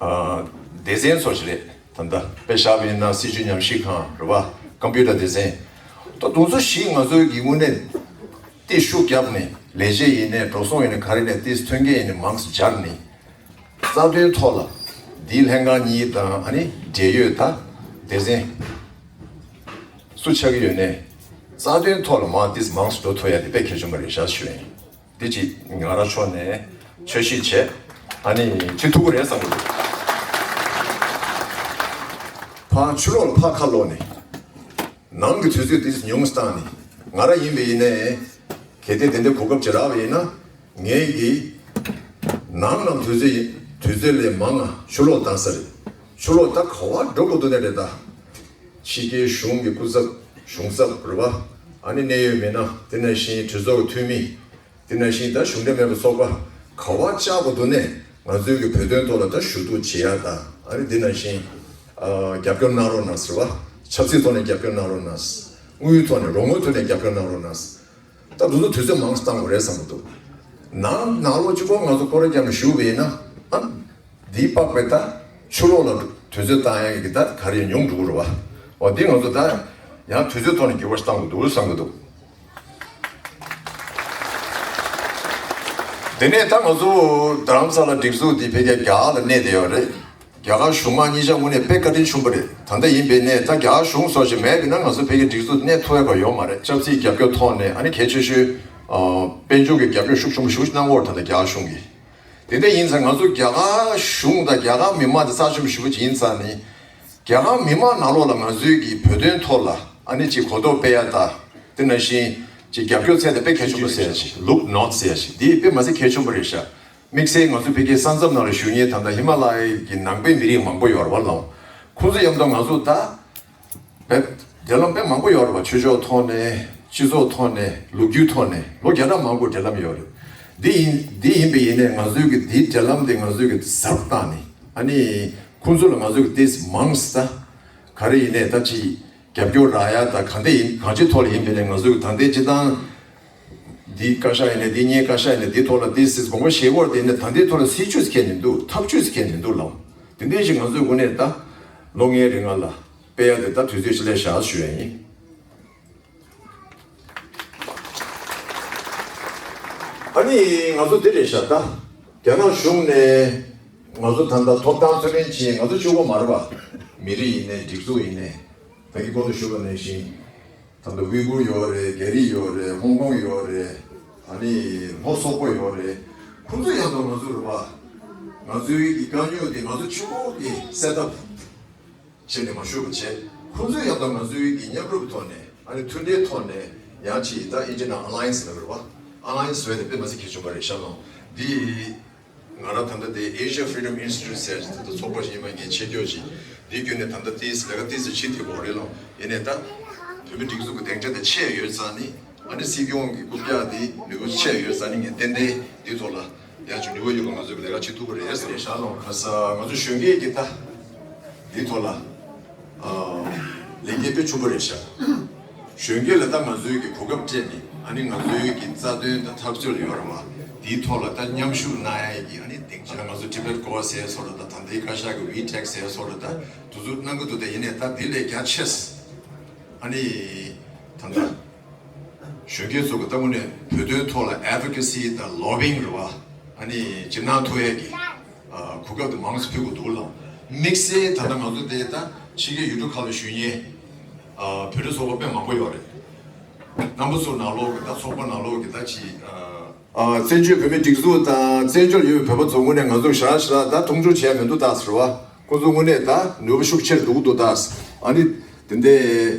ཨ་སྡེ་ཚན་ཚོ་ཞིག་རེད། ད་ལྟ་དཔེ་བཞག་པ་ཡིན་ན་སྲིད་བྱུས་ཉམས་ཞིབ་ཁང་རེད་བ། ཀམ་པུ་ཊར་སྡེ་ཚན། ད་དུང་ཚོ་ཞིག་ང་ཚོའི་གི་དངོས་གནས་ཏིས་ཤུགས་བརྒྱབ་ནས་ལས་བྱེད་ཡིན་ནའི་འགྲོ་སོང་ཡིན་ནའི་ག་རེ་ནས་ཏིས་མཐུན་རྐྱེན་ཡིན་ནའི་མང་ཙམ་སྦྱར་ནས། རྩ་དོན་ཐོག་ལ་འདིའི་ལྷན་ཁང་གཉིས་དང་ཨ་ནི་འབྲེལ་ཡོད་ད་སྡེ་ཚན་སུ་ཆགས་ཀྱི་ཡོད་ནས་རྩ་དོན་ཐོག་ལ་མར་ཏིས་མང་སུ་འགྲོ་ཐུབ་ཡ་དེ་དཔེ་གལ་ཆེན་པོ་རེད་ཤག་ཞུ་ཡིན། འདི་ཅིག་ང་རང་ཕྱོགས་ནས་འཆར་གཞི་བྱས་ཨ་ནི་ཅིག་ཐུག་གི་རེད་བསམ་གི་འདུག་ཕར་ཕྱི་ལོགས་ལ་ཕར་ཁ་ལོག་ནས་ནང་གི་དུས་ཚོད་ཏིས་ཉུང་སུ་བཏང་ནས་ང་རང་ཡིན་པ་ཡིན་ནའི་གལ་ཏེ་དེ་འདྲའི་གོ་སྐབས་ཅིག་རག་པ་ཡིན་ན། ངས་ཀྱིས་ནང་ནང་དུས་ཚོད་དུས་ཚོད་ལས་མང་ང་ཕྱི་ལོགས་བཏང་ས་རེད། ཕྱི་ལོགས་ད་ག་བ་འགྲོ་དགོས་འདུག་ནས་རེད་ད། ཕྱི་རྒྱལ་གཞུང་གི་སྐུ་ཚབ་གཞུང་ཚབ་རེད་པ། ཨ་ནི་གནད་ཡོད་མི་སྣ་དེ་ནང་བཞིན་གྲོས་ཚོགས་ཀྱི་འཐུས་མི་དེ་ནང་བཞིན་ད་གཞུང་འབྲེལ་མེད་པའི་ཚོགས་པ་ག་བ་བཅར་དགོས་འདུག་ནས་ང་ཚོའི་གི་བོད་དོན་ཐོག་ལ་ད་ཞུ་གཏུག་བྱེད་ཡ་ད་ཨ་ནི་དེ་ནང་བཞིན་ཨ་རྒྱབ་སྐྱོར་གནང་རོགས་གནང་ཟེར་བ། ཆབ་སྲིད་ཐོག་ནས་རྒྱབ་སྐྱོར་གནང་རོགས་གནང་། དངུལ་ཐོག་ནས་རོགས་དངུལ་ཐོག་ནས་རྒྱབ་སྐྱོར་གནང་རོགས་གནང་། ད་དུ་ཚོ་དུས་ཚོད་མང་སུ་བཏང་དགོས་རེད་བསམ་གྱི་འདུག་ནང་ནང་ལོགས་གཅིག་པོ་ང་ཚོ་སྐོར་ར་རྒྱབ་ནས་བཞུགས་པ་ཡིན་ན་ཨ་འདིའི་པགས་པའི་ད་ཕྱི་ལོགས་ལ་དུས་ཚོད་བཏང་ཡ་གི་ད་ག་རེ་ཉུང་འགྲོ་གི་རེད་བ། འོ་འདི་ང་ཚོ་ད་ཡང་དུས་ཚོད་ཐོག་ནས་འགྱུར་བ་ཞིག་བཏང་དགོས་འདུག་བསམ་གྱི་འདུག་དེ་ནས་ད་ང་ཚོ་རྡ་རམ་ས་ལ་སྒྲིག་འཛུགས་འདི་ཕལ་སྐད་རྒྱ་གར་ལ་གནས་བསྡད་ཡོད་རེད། རྒྱ་གར་གཞུང་མང་གཉིས་ཆ་དངོས་གནས་དཔེ་བཀའ་དྲིན་ཆེན་པོ་རེད། ད་ལྟ་ཡིན་པའི་ནས་ད་རྒྱ་གར་གཞུང་སོགས་ཞིག་མེད་པས་ན་ང་ཚོ་ཕ་གིའི་སྒྲིག་འཛུགས་གནས་ཐུབ་ཡ་ག་ཡོད་མ་རེད། ཆབ་སྲིད་རྒྱབ་སྐྱོར་ཐོག་ནས་ཨ་ནི་གལ་ཆེ་ཤོས་ཨ་དཔལ་འབྱོར་གྱི་རྒྱབ་སྐྱོར་ཤུགས་ཆེན་པོ་ཞིག་གནང་བར་ད་ལྟ་རྒྱ་གར་གཞུང་གིས། དེ་འདྲ་ཡིན་ཙང་ང་ཚོ་རྒྱ་གར་གཞུང་དང་རྒྱ་གར་མི་མང་དེ་རྩ་ཆེན་པོ་ཞེ་པོ་ཅིག་ཡིན་ཙང་ནི་རྒྱ་གར་མི་མང་ནང་ལོགས་ལ་ང་ཚོའི་གི་བོད་དོན་ཐོག་ལ་ཨ་ནི་ཅིག་གོ་རྟོགས་སྤེལ་ཡ་དང་དེ་ནང་བཞིན་ཅིག་རྒྱབ་སྐྱོར་ཚད་དེ་དཔེ་གལ་ཆེན་པོ་ཟེར་ཡ་ཞིག Look North ཟེར་ཡ་ཞིག་འདི་དཔེ་མ་ཟད་གལ་ཆེན་པོ་རེད་ཤག་དམིགས་བསལ་ང་ཚོ་ཕ་གིའི་ས་མཚམས་ནང་ལ་བཞུགས་མཁན་ད་ལྟ་ཧི་མ་ལ་ཡའི་གི་ནང་པའི་མི་རིགས་མང་པོ་ཡོད་རེད་བ་ལགས། ཁོང་ཚོ་མཉམ་དུ་ང་ཚོ་ད་བེད་འབྲེལ་ལམ་དཔེ་མང་པོ་ཡོད་རེད་བ། ཆོས་ཕྱོགས་ཐོག་ནས་སྤྱི་ཚོགས་ཐོག་ནས་ལོ་རྒྱུས་ཐོག་ནས་ལོ་བརྒྱ་ཕྲག་མང་པོ་འབྲེལ་ལམ་ཡོད་རེད། འདི་ཡིན་འདི་ཡིན་པ་ཡིན་ནའི་ང་ཚོའི་གི་འདིའི་འབྲེལ་ལམ་དེ་ང་ཚོའི་གི་ཟབ་བཏང་ནས་ཨ་ནི་ཁོང་ཚོ་ལ་ང་ཚོའི་གི་ཏིས་མང་སི་ད་ག་རེ་ཡིན་ནའི་ད་ཅི་རྒྱབ་སྐྱོར་རག་ཡ་ད་གང་འདྲ་ཡིན་གང་ཅིའི་ཐོག་ལ་ཡིན་པ་ཡིན་ནའི་ང་ཚོའི་གི་ད་ལྟའི་སྤྱི་བཏང་འདིའི་བཀའ་ཤག་ཡིན་ནའི་འདིའི་སྔོན་བཀའ་ཤག་ཡིན་ནའི་འདིའི་ཐོག་ལ་འདིའི་སྲིད་དགོངས་པ་བཞེས་སྐོར་དེ་ཡིན་ནའི་ད་ལྟའི་ཐོག་ལ་སྲིད་ཇུས་ཁྱེར་ནས་འདུག་ཐབས་ཇུས་ཁྱེར་ནས་འདུག་ལགས། དེ་འདྲའི་ཞིག་ང་ཚོའི་ངོས་ནས་ད་ལོ་ལྔའི་རིང་ལ་སྤེལ་ཡ་དེ་ད་དུས་ཚོད་ཅིག་ལས་བཞག་ཞུ་ཡ་ཡིན། ཨ་ནི་ང་ཚོ་འདི་རེད་ཤག་ད། རྒྱ་ནག་གཞུང་ནས་ང་ཚོ་ད་ལྟ་ཐོབ་ཐང་རྩོད་ལེན་བྱེད་ང་ཚོ་གཅིག་པོ་མ་རེད་པ། མི་རིགས་ཡིན་ནའི་སྒྲིག་འཛུགས་ཡིན་ནའི། ད་གིན་གོང་དུ་ཞུས་པ་ནང་བཞིན། ད་ལྟ་ཝི་གུར་ཡོད་རེད། རྒྱ་རིགས་ཡོད་རེད། ཧོང་ཀོང་ཡོད་རེད། ཨ་ནི་ལྷོ་སོག་པོ་ཡོད་རེད། ཁོང་ཚོ་ཡང་དང་ང་ཚོ་རེད་པ། ང་ཚོའི་གི་དཀའ་རྙོག་དེ་ང་ཚོ་གཅིག་པོ་གི་སེལ་ཐབས་བྱས་ནས་མ་ཞུ་བ་བྱས། ཁོང་ཚོ་ཡང་དང་ང་ཚོའི་གི་མཉམ་རུབ་ཐོག་ནས་ཨ་ནི་མཐུན་སྒྲིལ་ཐོག་ནས་ཡང་ཅིག་ད་ཨིན་ཇི་ནང་ཨ་ལ་ཡན་སི་ལབ་རེད་པ། ཨ་ལ་ཡན་སི་བཟོས་ནས་དཔེ་མ་སྲིད་གལ་ཆེན་པོ་རེད་ཤག་ལོ། འདི་ང་རང་ད་ལྟ་དེ་Asia Freedom Institute ཟེར་ད་ལྟ་ཚོགས་པ་ཞིག་ཡིན་པ་ངས་ཆེད་སྐྱོར་ཞིག་འདི་བརྒྱུད་ནས་ད་ལྟ་ཏིས་ལས་ཀ་ཏིས་བྱེད་ཐུབ་པ་རེད་ལོ། ཡིན་ནའི་ད་བོད་མི་སྒྲིག་འཛུགས་ཀྱི་སྡིངས་ཆ་དེ་ཆད་ཡོད་ཙང་ནི་ཨ་ནི་སྲིད་སྐྱོང་གི་རྐུབ་བཀྱག་དེ་ནུས་པ་ཆད་ཡོད་ཙང་ནི་ངས་ཏན་ཏན་འདི་ཐོག་ལ་ཡང་ཅིག་ནུས་པ་ཡོད་པ་ང་ཚོས་ལས་ཀ་བྱེད་ཐུབ་པ་རེད་ཟེར་ཤག་ལོ། ཁ་ས་ང་ཚོ་གཞོན་སྐྱེས་ཀྱི་ད་འདི་ཐོག་ལ་ལས་འགན་དཔེ་ཆེན་པོ་རེད་ཤག་གཞོན་སྐྱེས་ལ་ད་ང་ཚོའི་གི་གོ་སྐབས་སྤྲད་ནས་ཨ་ནི་ང་ཚོའི་གི་རྩ་དོན་དང་འཐབ་རྩོད་ཡོད་རེད་བ། དེའི་ཐོག་ལ་ད་མཉམ་ཞུགས་གནང་ཡ་གི་ཨ་ནི་སྡིངས་ཆ་ང་ཚོ་Tibet Go ཟེར་སོགས་ལ་ད་ད་ལྟའི་བཀའ་ཤག་གི་WeTech ཟེར་སོགས་ལ་ད་དུ་ཚོད་གནང་གི་འདུག་ད་ཡིན་ནའི་ད་དེ་ལས་རྒྱ་ཆེས་ཨ་ནི་ད་ད་གཞོན་སྐྱེས་ཚོ་གི་ད་དངོས་གནས་བོད་དོན་ཐོག་ལ་Advocacy དང་Lobbying རེད་བ། ཨ་ནི་ཅིག་གནང་ཐུབ་ཡ་གི་ཨ་གོ་སྐབས་དེ་མང་ཙམ་ཕུལ་དགོས་འདུག་ལ། དམིགས་བསལ་ད་ལྟ་ང་ཚོ་དེ་ད་ཕྱི་རྒྱལ་ཡུལ་གྲུ་ཁག་ལ་བཞུགས་མཁན་ཨ་བོད་རིགས་ཚོགས་པ་དཔེ་མང་པོ་ཡོད་རེད། རྣམ་པ་ཚོ་ནང་ལོགས་ཀྱི་ད་ཚོགས་པ་ནང་ལོགས་ཀྱི་ད་ཅིག་ཨ་བཙན་བྱོལ་བོད་མི་སྒྲིག་འཛུགས་དང་བཙན་བྱོལ་ཡོད་པའི་བོད་པ་ཚོ་ངོས་ནས་ང་ཚོ་ཞེ་དྲག་ཞེ་དྲག་ད་མཐོང་ཆུང་བྱས་མི་འདུག་ད་ཟེར་བ། ཁོང་ཚོ་དངོས་གནས་ད་ནུས་པ་ཤུགས་ཆེར་འདུག་འདུག་ད། ཨ་ནི་དེ་འདྲའི་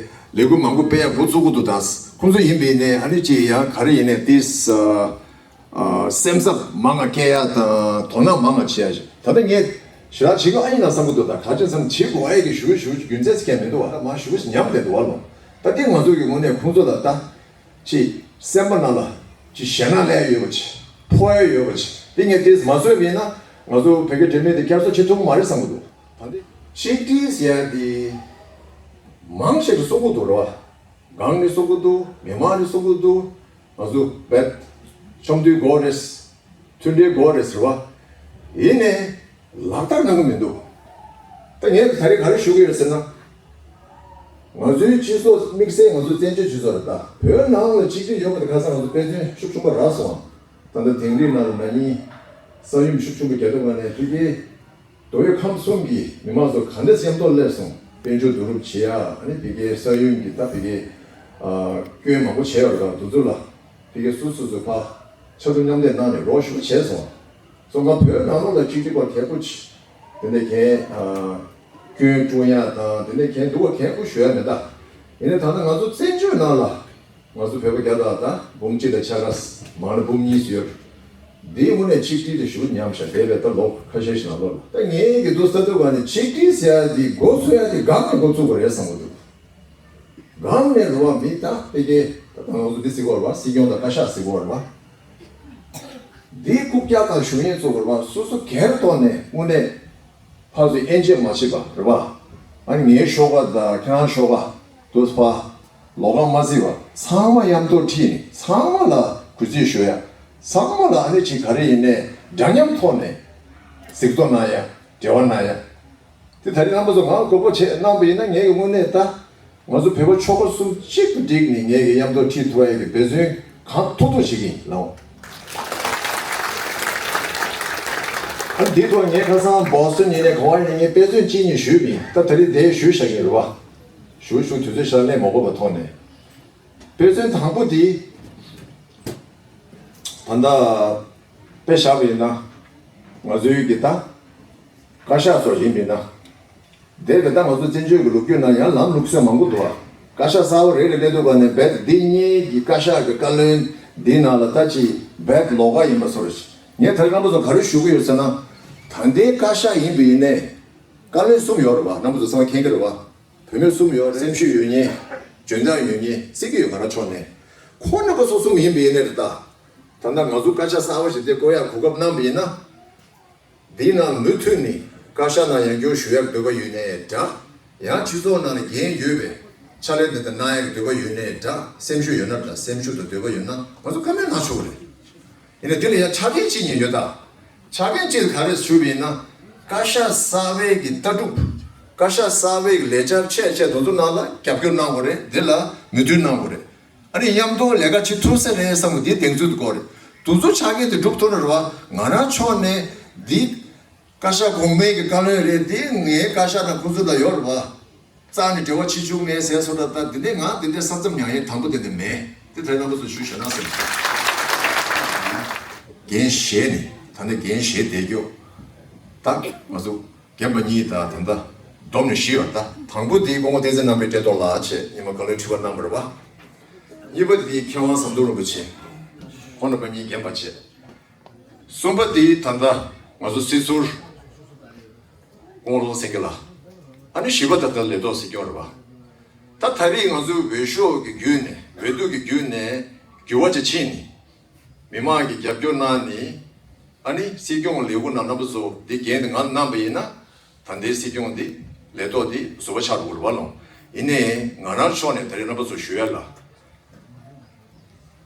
ལས་འགུལ་མང་པོ་སྤེལ་ཡ་འགོ་བཙུགས་ཀྱི་འདུག་ད། ཁོང་ཚོ་ཡིན་པ་ཡིན་ནའི་ཨ་ནི་ཅིག་ཡང་ག་རེ་ཡིན་ནའི་ཏིས་ཨ། ཨ། སེམས་འཚབ་མང་ང་སྐྱེ་ཡ་དང་དོ་སྣང་མང་ང་བྱེད་ཡ་ཞིག་ད་ལྟ་ངས་ཞེ་དྲག་བྱེད་ཀྱི་ཨ་ཡིན་ན་བསམ་གྱི་འདུག་ད་ག་ཅི་བསམ་བྱེད་དགོས་ཨ་ཡི་གི་ཞུ་ཞུ་རྒྱུ་མཚན་ཅི་ཀྱང་མི་འདུག་ཨ་མ་ཞུ་ཞུ་ཉམས་བསྡད་འདུག་ཨ་ལོ། ད་དེ་ང་ཚོ་གི་ངོས་ནས་ཁོང་ཚོ་ལ་ད་ཅི་སེམས་པ་ནང་ལ་ཅི་ཞེད་སྣང་སླེབས་ཡོད་པ་ཅི་ཕོག་ཡ་ཡོད་པ་ཅི་དེ་ངས་དེ་མ་བཟོས་པ་ཡིན་ན་ང་ཚོ་བོད་སྐད་འབྲེལ་མེད་དེ་བསྐྱར་གསོ་བྱེད་ཐུབ་ཀྱི་མ་རེད་བསམ་གྱི་འདུག་ད་འདི་ཤེས་ཏི་ཟེར་ཡ་དེ་མང་ཆེ་གི་གསོག་གི་འདུག་ར་བ། སྒང་ནས་གསོག་གི་འདུག་མི་མང་ནས་གསོག་གི་འདུག་ང་ཚོ་བེད་ཆོམ་མདུན་དགོས་རེད། མཐུན་སྒྲིལ་དགོས་རེད་ཟེར་བ། ཡིན་ནའི་ལག་བསྟར་གནང་གི་མི་འདུག་ད་ངས་ད་རེས་ག་རེ་ཞུ་གི་ཡོད་ཟེར་ན། ང་ཚོའི་སྤྱི་ཚོགས་དམིགས་བསལ་ང་ཚོ་བཙན་བྱོལ་སྤྱི་ཚོགས་རེད་ད། བོད་ནང་ལ་གཅིག་སྒྲིལ་ཡོད་པ་དེ་ཁ་སང་ང་ཚོ་དཔེ་མཚོན་ཤུགས་ཆུང་པ་རག་སོང་། ད་ལྟ་དིང་རི་ནང་ལ་ན་ནིང་ས་ཡོམ་ཤུགས་ཆུང་པ་རྒྱག་དུས་ང་ནས་ཕ་གིའི་ མདོ་དབུས་ཁམས་གསུམ་གྱི་མི་མང་ཚོ་ག་འདྲས་མཉམ་དུ་སླེབས་སོང་། དཔལ་འབྱོར་བསྡུ་རུབ་བྱེད་ཡ། ཨ་ནི་ཕ་གིའི་ས་ཡོམ་གྱི་ད་ཕ་གིའི་ཨ་སྐྱོན་མང་པོ་བྱས་ཡོད་རེད་པ། དེ་ཚོ་ལ་ཕ་གིའི་སོ་སོ་སོ་ཕར་ཕྱར་གྲུ་མཉམ་འདེགས་གནང་ནས་རོགས་ཞུ་བྱས་སོང་། སོང་ཙང་བོད་ནང་ལོགས་ལ་གཅིག་སྒྲིལ་པ་གལ་པོ་ཆེ། དེ་ནས་གན་ཨ་སྐྱོན་བཀྲུ་ཡ་དང་དེ་ནས་གན་སྡུག་པ་གན་ཁུར་ཞུ་ཡ་མེད་ད། ཡིན་ནའི་ད་ལྟ་ང་ཚོ་བཙན་བྱོལ་ནང་ལ། ང་ཚོ་བོད་པ་བརྒྱ་དང་ད་འབུམ་གཅིག་དང་ཕྱེད་ཀ། མང་ན་འབུམ་གཉིས་ཡོད། འདིའི་དངོས་གནས་ཆིག་སྒྲིལ་དེ་ཞུ་ཉམས་ཤག་འདས་པའི་ད་ལོ་ཁ་ཤས་ཤིག་ནང་ལོགས་ལ། ད་ངས་ཀྱི་འདུག་ས་ཐུབ་པ་ནི་ཆིག་སྒྲིལ་ཟེར་ཡ་འདི་འགོ་ཚུགས་ཡ་འདི་སྒང་ནས་འགོ་ཚུགས་པ་རེད་བསམ་གྱི་འདུག་སྒང་ནས་རེད་པ། མི་ད་ཕ་གི་ད་ང་ཚོ་འདི་ཟེར་གྱི་ཡོད་རེད་པ། སྲིད་སྐྱོང་དང་བཀའ་ཤག་ཟེར་གྱི་ཡོད་རེད་པ། འདིའི་རྐུབ་བཀྱག་དང་ཞུ་ཡིན་ཚོ་རེད་པ། སོ་སོ་སྒེར་ཐོག་ནས་དངོས་གནས། ཕར་ཚུར་དབྱེ་འབྱེད་མ་བྱེད་པ་རེད་པ། ཨ་ངའི་ཤོག་ཁ་དང་ཁྱེད་རང་ཤོག་ཁ་དུ་ཕར་ལོགས་ཀ་མ་བརྩིས་པ། ཚང་མ་མཉམ་དུ་ཁྲིད་ནས་ཚང་མ་ལ་གུས་བརྩི་ཞུ་ཡ། ཚང་མ་ལ་ཨ་ནི་ཅིག་ག་རེ་ཡིན་ནའི་འདྲ་མཉམ་ཐོག་ནས་གཟིགས་རྟོག་གནང་ཡ། འབྲེལ་བ་གནང་ཡ། དེ་ད་རེས་རྣམ་པ་ཚོ་ང་ལ་དགོས་པ་བྱས་གནང་པ་ཡིན་ན། ངས་ཀྱི་དངོས་གནས་ད། ང་ཚོ་བོད་པ་ཆོལ་ཁ་གསུམ་གཅིག་ཏུ་བསྒྲིལ་ནས་ངས་ཀྱི་མཉམ་དུ་ཁྲིད་ཐུབ་ཡ་གི་འབད་བརྩོན་གང་ཐུབ་ཐུབ་བྱེད་ཀྱི་ཡིན་ལགས། ཨ་འདི་ཐོག་ངས་ཁ་སང་བོ་སི་ཊོན་ཡིན་ནའི་ག་པར་ཡིན་ནའི་ངས་དཔེ་མཚོན་གཅིག་གཉིས་ཞུས་པ་ཡིན། ད་ད་རེས་དེ་ཞུས་བཞག་གི་རེད་པ། ཞུ་ཞུ་དུས་ཚོད་ཤར་ལས་མ་འགོར་བ་ཐོག་ནས། དཔེ་མཚོན་དང་པོ་འདི། ད་ལྟ་དཔེ་བཞག་པ་ཡིན་ན། ང་ཚོའི་གི་ད། བཀའ་ཤག་སོགས་ཡིན་པས་ན། དེ་བས་ད་ང་ཚོ་བཙན་བྱོལ་གྱི་ལོ་རྒྱུས་ནང་ཡང་ལམ་ལུགས་སྲོལ་མང་པོ་འདུག་པ། བཀའ་ཤག་གསར་པ་རེ་རེ་སླེབས་དུས་ག་ནས་རྦད་འདི་གཉིས་ཀྱི་བཀའ་ཤག་གི་བཀའ་བློན་འདི་ནང་ལ་ད་ཅི་རྦད་ལོགས་ཀ་ཡིན་པ་བཟོ་རེད། ངས་ད་རེས་རྣམ་པ་ཚོ་ག་རེ་ཞུ་གི་ཡོད་ཟེར་ན། ད་ལྟའི་བཀའ་ཤག་ཡིན་པ་ཡིན་ནའི་བཀའ་བློན་གསུམ་ཡོད་རེད་པ། རྣམ་པ་ཚོ་ཚང་མ་མཁྱེན་གྱི་རེད་པ། བུད་མེད་གསུམ་ཡོད་རེད། སེམས་ཤུགས་ཡོད་མཁན། འཇོན་ཐང་ཡོད་མཁན། སྲིད་ཀྱི་ཡོད་ག་རང་ཕྱོགས་ནས། ཁོང་རྣམ་པ་ཚོ་གསུམ་ཡིན་པ་ཡིན་ནའི་རེད་ད། ད་ལྟ་ང་ཚོ་བཀའ་ཤག་གསར་པ་ཞིག་དེ་བསྐོ་ཡག་གོ་སྐབས་གནང་བ་ཡིན་ན། འདིའི་ནང་མུ་མཐུད་ནས་བཀའ་ཤག་ནང་ཡང་བསྐྱར་ཞུ་ཡག་འདོད་པ་ཡོད་ནའི་འདྲ། ཡང་སྤྱི་ཚོགས་ནང་ལ་འགན་ཡོད་པའི་ཕྱག་ལས་འདི་འདྲ་གནང་ཡག་གི་འདོད་པ་ཡོད་ནའི་འདྲ། སེམས་ཤུགས་ཡོད་ན་འདྲ། སེམས་ཤུགས་དང་འདོད་པ་ཡོད་ན་ང་ཚོ་བཀའ་མོལ་གནང་ཆོག་གི་རེད། ཡིན་ནའི་འདི་ལ་ཡང་ཆ་རྐྱེན་གཅིག་གཉིས་ཡོད་ད། ཆ་རྐྱེན་གཅིག་ག་རེ་ཞུས་པ་ཡིན་ན། བཀའ་ཤག་གསར་པའི་གི་ལྟ་གྲུབ། བཀའ་ཤག་གསར་པའི་གི་ལས་འཆར་ཆེ་ཆེ་དེ་ཚོ་ནང་ལ་རྒྱབ་སྐྱོར་གནང་དགོས་རེད། འདི་ལ་མོས་མཐུན་གནང་དགོས་རེད། ཨ་ནི་མཉམ་དུ་ལས་ཀ་བྱེད་ཐུབ་ས་རེད་བསམ་གི་འདི་གདེང་ཚོད་དུ་དགོས་རེད། དེ་ཚོ་ཆ་རྐྱེན་དེ་འགྲུབ་ཐུབ་ན་རེད་པ། ང་རང་ཕྱོགས་ནས་འདི་བཀའ་ཤག་གོང་མའི་གི་བཀའ་བློན་རེད། འདི་ངའི་བཀའ་ཤག་དང་ཁོང་ཚོ་དང་ཡོད་རེད་པ། རྩ་ནས་འབྲེལ་བ་བྱེད་བཅུག་མེད་ཟེར་སོང་ད། ད་འདི་འདྲའི་ང་འདི་འདྲའི་ས་མཚམས་མྱངས་ཡས་དང་པོ་དེ་འདྲ་མེད། དེ་དེ་རྣམ་པ་ཚོ་ཞུ་ཞུ་ན་ཟེར། འགན་བཞེས་ནས་ད་ནི་འགན་བཞེས་བསྡད་རྒྱུ། ད་ང་ཚོ་རྒན་པ་གཉིས་དང་ད་ལྟ་བསྡོམས་ནས་བཞི་ཡོད་ད། དང་པོ་དེ་སྐུ་ངོ་བསྟན་འཛིན་རྣམ་པའི་བཀྲས་མཐོང་ལགས་བྱས། སྔོན་མ་བཀའ་བློན་ཁྲི་པ་གནང་བ་རེད་པ། གཉིས་པ་དེ་མཁས་དབང་ཟམ་གདོང་རིན་པོ་ཆེ། ཁོང་རྣམ་པ་གཉིས་རྒན་པ་བྱས། གསུམ་པ་དེ་ད་ལྟ་ང་ཚོ་སྲིད་ཟུར་སྐུ་ངོ་བློ་བཟང་སེང་གེ་ལགས། ཨ་ནི་བཞི་པ་ད་ལྟ་ལས་ཐོག་སྲིད་སྐྱོང་རེད་པ། ད་ད་རེས་ང་ཚོའི་འོས་ཤོག་གི་བརྒྱུད་ནས་འོས་བསྡུ་གི་བརྒྱུད་ནས་འགྱུར་བ་ཅིག་ཕྱིན་ནས། མི་མང་གིས་རྒྱབ་སྐྱོར་གནང་ནས། ཨ་ནི་སྲིད་སྐྱོང་ལས་ཁུངས་ནང་རྣམ་པ་ཚོ་འདི་འགན་དེ་ང་གནང་བ་ཡིན་ན། ད་ལྟའི་སྲིད་སྐྱོང་འདི་ལས་ཐོག་འདི་ཟུར་པ་ཆགས་འགྲོ་གི་རེད་པ་ལགས། ཡིན་ནའི་ང་རང་ཕྱོགས་ནས་ད་རེས་རྣམ་པ་ཚོ་ཞུ་ཡ་ལ།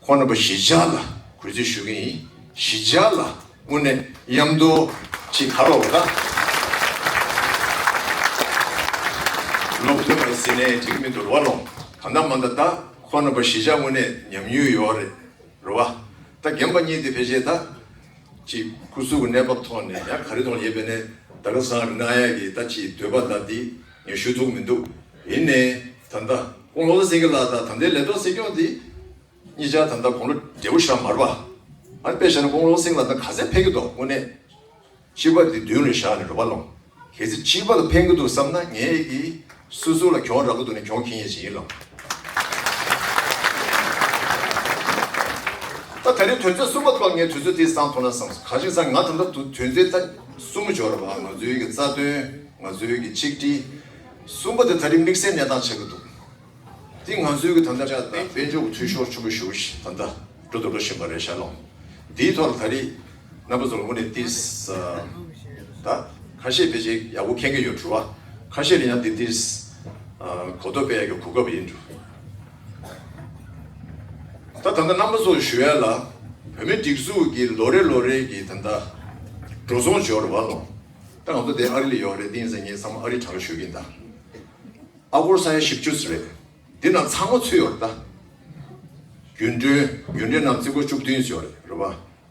ཁོང་རྣམ་པ་བཞི་ཆ་ལ་གུས་བརྩི་ཞུ་གི་ཡིན། བཞི་ཆ་ལ་དངོས་གནས་མཉམ་དུ་ཅིག་ག་རེ་ལབ་དགོས་རེད་ད། བློ་མཐུན་པ་ཟེར་ནའི་འགྲིག་གི་མི་འདུག་རེད་པ་ལགས། གང་ལྟར་མ་ལྟར་ད་ཁོང་རྣམ་པ་བཞི་ཆ་དངོས་གནས་ཉམས་མྱོང་ཡོད་རེད། རེད་པ། ད་རྒན་པ་གཉིས་དེ་ཕལ་ཆེར་ད་ཅིག་སྐུ་གཟུགས་ཀྱི་གནས་བབ་ཐོག་ནས་ཡང་ག་རེ་ཐོག་ཡོད་པ་ཡིན་ནའི་ད་ག་ས་རེ་གནང་ཡ་གི་ད་ཅིག་འདོད་པ་ད་འདི་ངས་ཞུ་ཐུབ་མི་འདུག་ཡིན་ནའི་ད་ལྟ་སྐུ་ངོ་བློ་བཟང་སེང་གེ་ལགས་དང་ད་ལྟའི་ལས་ཐོག་སྲིད་སྐྱོང་འདི་གཉིས་ཆ་ད་ལྟ་དགུང་ལོ་བགྲེས་པོ་ཞེ་དྲག་མ་རེད་པ། ཨ་ནི་དཔེ་བཞག་ན་སྐུ་ངོ་བློ་བཟང་སེང་གེ་ལགས་ད་ག་ཚད་ཕེབས་ཀྱི་འདུག་དངོས་གནས། སྤྱི་པ་འདི་མདུན་ལ་བཞག་ནས་རེད་པ་ལགས། གལ་སྲིད་སྤྱི་པ་ལ་ཕན་གྱི་འདུག་བསམ་ན་ངས་ཀྱིས་སོ་སོ་ལ་གྱོང་རག་གི་འདུག་ནས་གྱོང་འཁྱེར་མཁན་ཞིག་ཡིན་ལགས། ད་ད་རེས་དོན་ཚན་གསུམ་པ་ཐོག་ངས་དུས་ཚོད་དེ་བསམ་ཐུབ་ན་བསམ་སོང་། ག་ཅི་ཟེར་ན་ང་ད་ལྟ་དུ་དོན་ཚན་ད་གསུམ་འབྱོར་བ། ང་ཚོའི་གི་རྩ་དོན། ང་ཚོའི་གི་ཆིག་སྒྲིལ། གསུམ་པ་དེ་ད་རེས་དམིགས་བསལ་གནས་སྟངས་ཆགས་ཀྱི་འདུག་དེ་ང་ཚོའི་གི་ད་ལྟ་དཔལ་འབྱོར་གྱི་འཐུས་ཤོར་ཆེན་པོ་ཞེ་པོ་ཞིག་ད་ལྟ་འགྲོ་དང་འགྲོ་བཞིན་པ་རེད་ཤག་ལགས། འདིའི་ཐོག་ལ་ད་རེས་རྣམ་པ་ཚོ་ལ་དངོས་གནས་ཏིས་ད་ཁ་ཤས་ཕལ་ཆེར་ཡག་པོ་མཁྱེན་གྱི་ཡོད་འགྲོ་བ། ཁ་ཤས་ལ་ཡང་འདི་ཏིས་གོ་རྟོགས་སྤེལ་ཡག་གི་གོ་སྐབས་ཡིན་འགྲོ། ད་ད་ལྟ་རྣམ་པ་ཚོར་ཞུ་ཡ་ལ། བོད་མིའི་སྒྲིག་འཛུགས་ཀྱི་ལོ་རེ་ལོ་རེ་གི་ད་ལྟ་འགྲོ་སོང་འབྱོར་བ་ལོ། ད་ང་ཚོ་དེ་ཨ་རི་ལ་ཡོད་རེད། ཏིང་ཟེར་ངས་ཚང་མ་ཨ་རི་དྲག་ཞུ་གིན་ད། ཨ་སྒོར་ས་ཡ་བཞི་བཅུ་རེད། འདི་ནང་ཚང་མ་ཚུད་ཡོད་རེད་ད། རྒྱུན་གྲོན་རྒྱུན་གྲོན་ནང་རྩིས་སྒོར་བཅུ་བདུན་ཡོད་རེད། རེད་པ།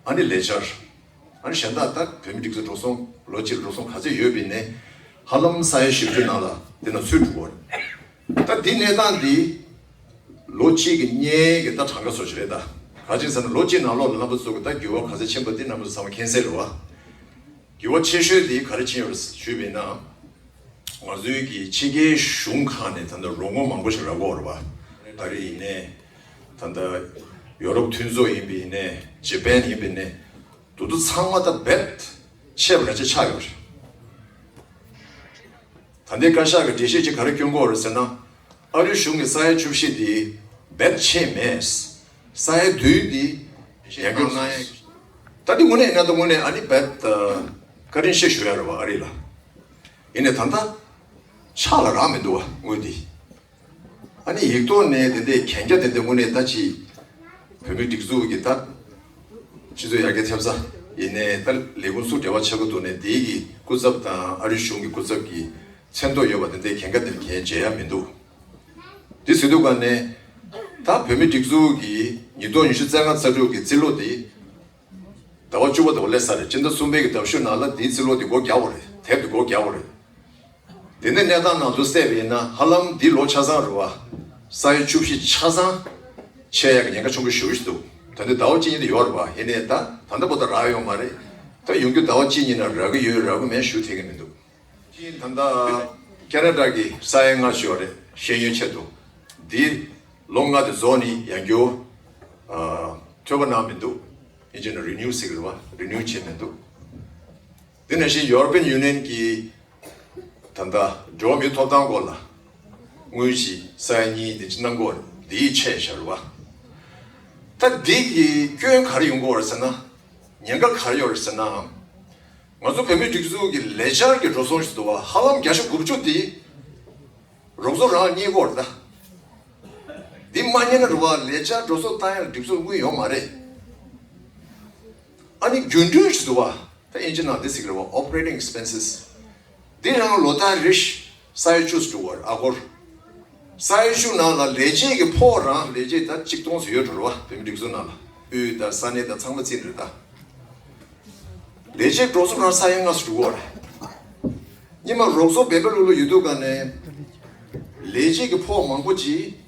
ཨ་ནི་ལས་འཆར། ཨ་ནི་གཞན་དག་ད་བོད་མི་སྒྲིག་འཛུགས་འགྲོ་སོང་ལོ་གཅིག་འགྲོ་སོང་ག་ཚད་ཡོད་པ་ཡིན་ནའི་ཧ་ལམ་ས་ཡ་བཞི་བཅུ་ནང་ལ་དེ་ནང་ཚུད་འགྲོ་གི་རེད། ད་འདི་གནས་སྟངས་འདི་ལོ་གཅིག་གི་སྔོན་གྱི་ད་གྲངས་ཀ་བཟོ་ཞིག་རེད། ད་ག་ཅི་ཟེར་ན་ལོ་གཅིག་ནང་ལོགས་ལ་རྣམ་པ་ཚོ་གི་ད་འགྱུར་བ་ག་ཚད་ཕྱིན་པ་འདི་རྣམ་པ་ཚོ་ཚང་མ་མཁྱེན་གསལ་རེད་བ། འགྱུར་བ་ཆེ་ཤོས་དེ་ག་རེ་ཕྱིན་ཡོད་རེད་ཞུས་པ་ཡིན་ན། ང་ཚོའི་གི་ཕྱི་རྒྱལ་གཞུང་ཁག་ནས་ད་ལྟ་རོགས་དངུལ་མང་པོ་ཞིག་རག་གི་ཡོད་རེད་བ། ཨ་རི་ཡིན་ནའི། ད་ལྟ་ཡོ་རོབ་མཐུན་ཚོགས་ཡིན་པ་ཡིན་ནའི། ཇེ་པན་ཡིན་པ་ཡིན་ནའི། དེ་ཚོ་ཚང་མ་ད་རྦད་ཆད་པ་ར་ཆ་ཆགས་ཡོད་རེད། ད་ལྟའི་བཀའ་ཤག་གི་འགྲེལ་བཤད་ཅིག་ག་རེ་བསྐྱོན་གྱི་ཡོད་རེད་ཟེར་ན། ཨ་རི་གཞུང་གི་ས་ཡ་བཅུ་བཞི་དེ་རྦད་ཆད་མེད། ས་ཡ་བདུན་དེ་ཡར་འགྱུར་གནང་ཡ། ད་འདི་དངོས་གནས་ཡིན་ན་ད་དངོས་གནས་ཨ་ནི་རྦད་བཀའ་དྲིན་ཆེ་ཞུ་ཡ་རེད་བ་ཨ་རི་ལ། ཡིན་ནའི་ད་ལྟ་ཕྱག་ལ་རག་མི་འདུག་བ་དངུལ་འདི། ཨ་ནི་ཡིག་ཐོག་ནས་དེ་འདྲའི་གན་རྒྱ་དེ་འདྲ་དངོས་གནས་ད་ཅི། བོད་མི་སྒྲིག་འཛུགས་ཀྱི་ད། སྤྱི་ཚོགས་ཡར་རྒྱས་ཐེབས་ས་ཡིན་ནའི་ད་ལས་ཁུངས་སུ་འབྲེལ་བ་ཆགས་ཀྱི་འདུག་ནའི་དེའི་གི་སྐུ་ཚབ་དང་ཨ་རི་གཞུང་གི་སྐུ་ཚབ་ཀྱི་མཚན་ཐོ་ཡོད་པ་དེ་འདྲའི་གན་རྒྱ་དེ་འདྲ་གན་མཇལ་ཡ་མི་འདུག་དེ་ཟེར་དུས་ག་ནས་ད་བོད་མི་སྒྲིག་འཛུགས་ཀྱི་ཉིས་སྟོང་ཉི་ཤུ་རྩ་ལྔ་རྩ་དྲུག་གི་རྩིས་ལོ་དེ་ཟླ་བ་བཅུ་པ་དང་པོ་སླེབས་ཚར་རེད། སྤྱི་ཟླ་གསུམ་པའི་གི་ཟླ་བ་བཞི་ནང་ལ་དེའི་རྩིས་ལོ་དེ་སྒོ་རྒྱག་པ་རེད། དེབ་དེ་སྒོ་རྒྱག་པ་རེད། དེ་ནས་གནས་སྟངས་ནང་དུ་བལྟས་པ་ཡིན་ན་ཧ་ལམ་འདི་ལོ་ཆ་ཚང་རེད་བ། ས་ཡ་བཅུ་བཞི་ཆ་ཚང་ཆད་ཡག་གི་ཉེན་ཁ་ཆུང་ཀུ་ཞེ་པོ་ཞིག་འདུག་ད་ལྟ་ཟླ་བ་གཅིག་གཉིས་དེ་ཡོད་རེད་བ། ཡིན་ནའི་ད་ད་ལྟ་བར་དུ་རག་ཡོད་མ་རེད། ད་ཡོང་རྒྱུ་ཟླ་བ་གཅིག་གཉིས་ནང་རག་གི་ཡོད་རག་གི་མེད་ཞུ་ཐུབ་ཀྱི་མི་འདུག་ཅིན་ད་ལྟ་ཁེ་ན་ཌ་གི་ས་ཡ་ལྔ་ཞུ་བ་རེད། ཤེས་ཡོན་ཆེད་དུ། འདི་ལོ་ལྔ་དེ་རྫོགས་ནས་ཡང་བསྐྱར་ཨ་འཕྲོད་པ་གནང་མི་འདུག་ཨིན་ཇི་ནས་རི་ནིའུ་ཟེར་གི་རེད་བ། རི་ནིའུ་བྱས་མི་འདུག་དེ་ནང་བཞིན་ཡོ་རོ་པན་ཡུ་ནི་ཡན་གྱི་ད་ལྟ་འགྲོ་བ་མིའི་ཐོབ་ཐང་སྐོར་ལ་དངུལ་གྱི་ས་ཡ་གཉིས་དེ་ཅི་གནང་གི་ཡོད་རེད། འདིའི་ཆད་བཞག་རེད་བ། ད་འདི་གི་སྐྱོན་ག་རེ་ཡོང་གི་ཡོད་རེད་ཟེར་ན། ཉེན་ཁ་ག་རེ་ཡོད་རེད་ཟེར་ན། ང་ཚོ་བོད་མིའི་སྒྲིག་འཛུགས་ཀྱི་ལས་འཆར་གྱི་འགྲོ་སོང་ཞིག་འདུག་བ། ཧ་ལམ་བརྒྱ་ཆ་དགུ་བཅུ་དེ་རོགས་ཚོགས་རང་རྙེད་ཀྱི་ཡོད་རེད་ད། འདི་མ་རྙེད་ན་རེད་བ། ལས་འཆར་འགྲོ་སོང་བཏང་ཡག་སྒྲིག་འཛུགས་དངུལ་ཡོད་མ་རེད། ཨ་ནི་རྒྱུན་གྲོན་ཞིག་འདུག་བ། ད་ཨིན་ཇི་ནང་འདི་ཟེར་གི་རེད་བ། operating expenses། འདི་རང་ལོ་ལྟར་རེ་བཞིན་ས་ཡ་བཅུ་ཙམ་འགྲོ་གི་ཡོད་རེད། ཨ་སྒོར་ས་ཡ་བཅུ་ནང་ལ་ལས་བྱེད་ཀྱི་ཕོགས་རང་ལས་བྱེད་ད་ཆིག་སྟོང་ཙམ་ཡོད་འགྲོ་རེད་བ། བོད་མི་སྒྲིག་འཛུགས་ནང་ལ་དབུས་དང་ས་གནས་དང་ཚང་མ་བརྩིས་ནས་རེད་ད། ལས་བྱེད་འགྲོ་སོང་རང་ས་ཡ་ལྔ་ཙམ་འགྲོ་གི་ཡོད་རེད། སྔོན་མ་རོགས་ཚོགས་འབེལ་པ་ལུག་ལུག་ཡོད་དུས་ག་ནས་ལས་བྱེད་ཀྱི་ཕོགས་མང་པོ་ཅིག་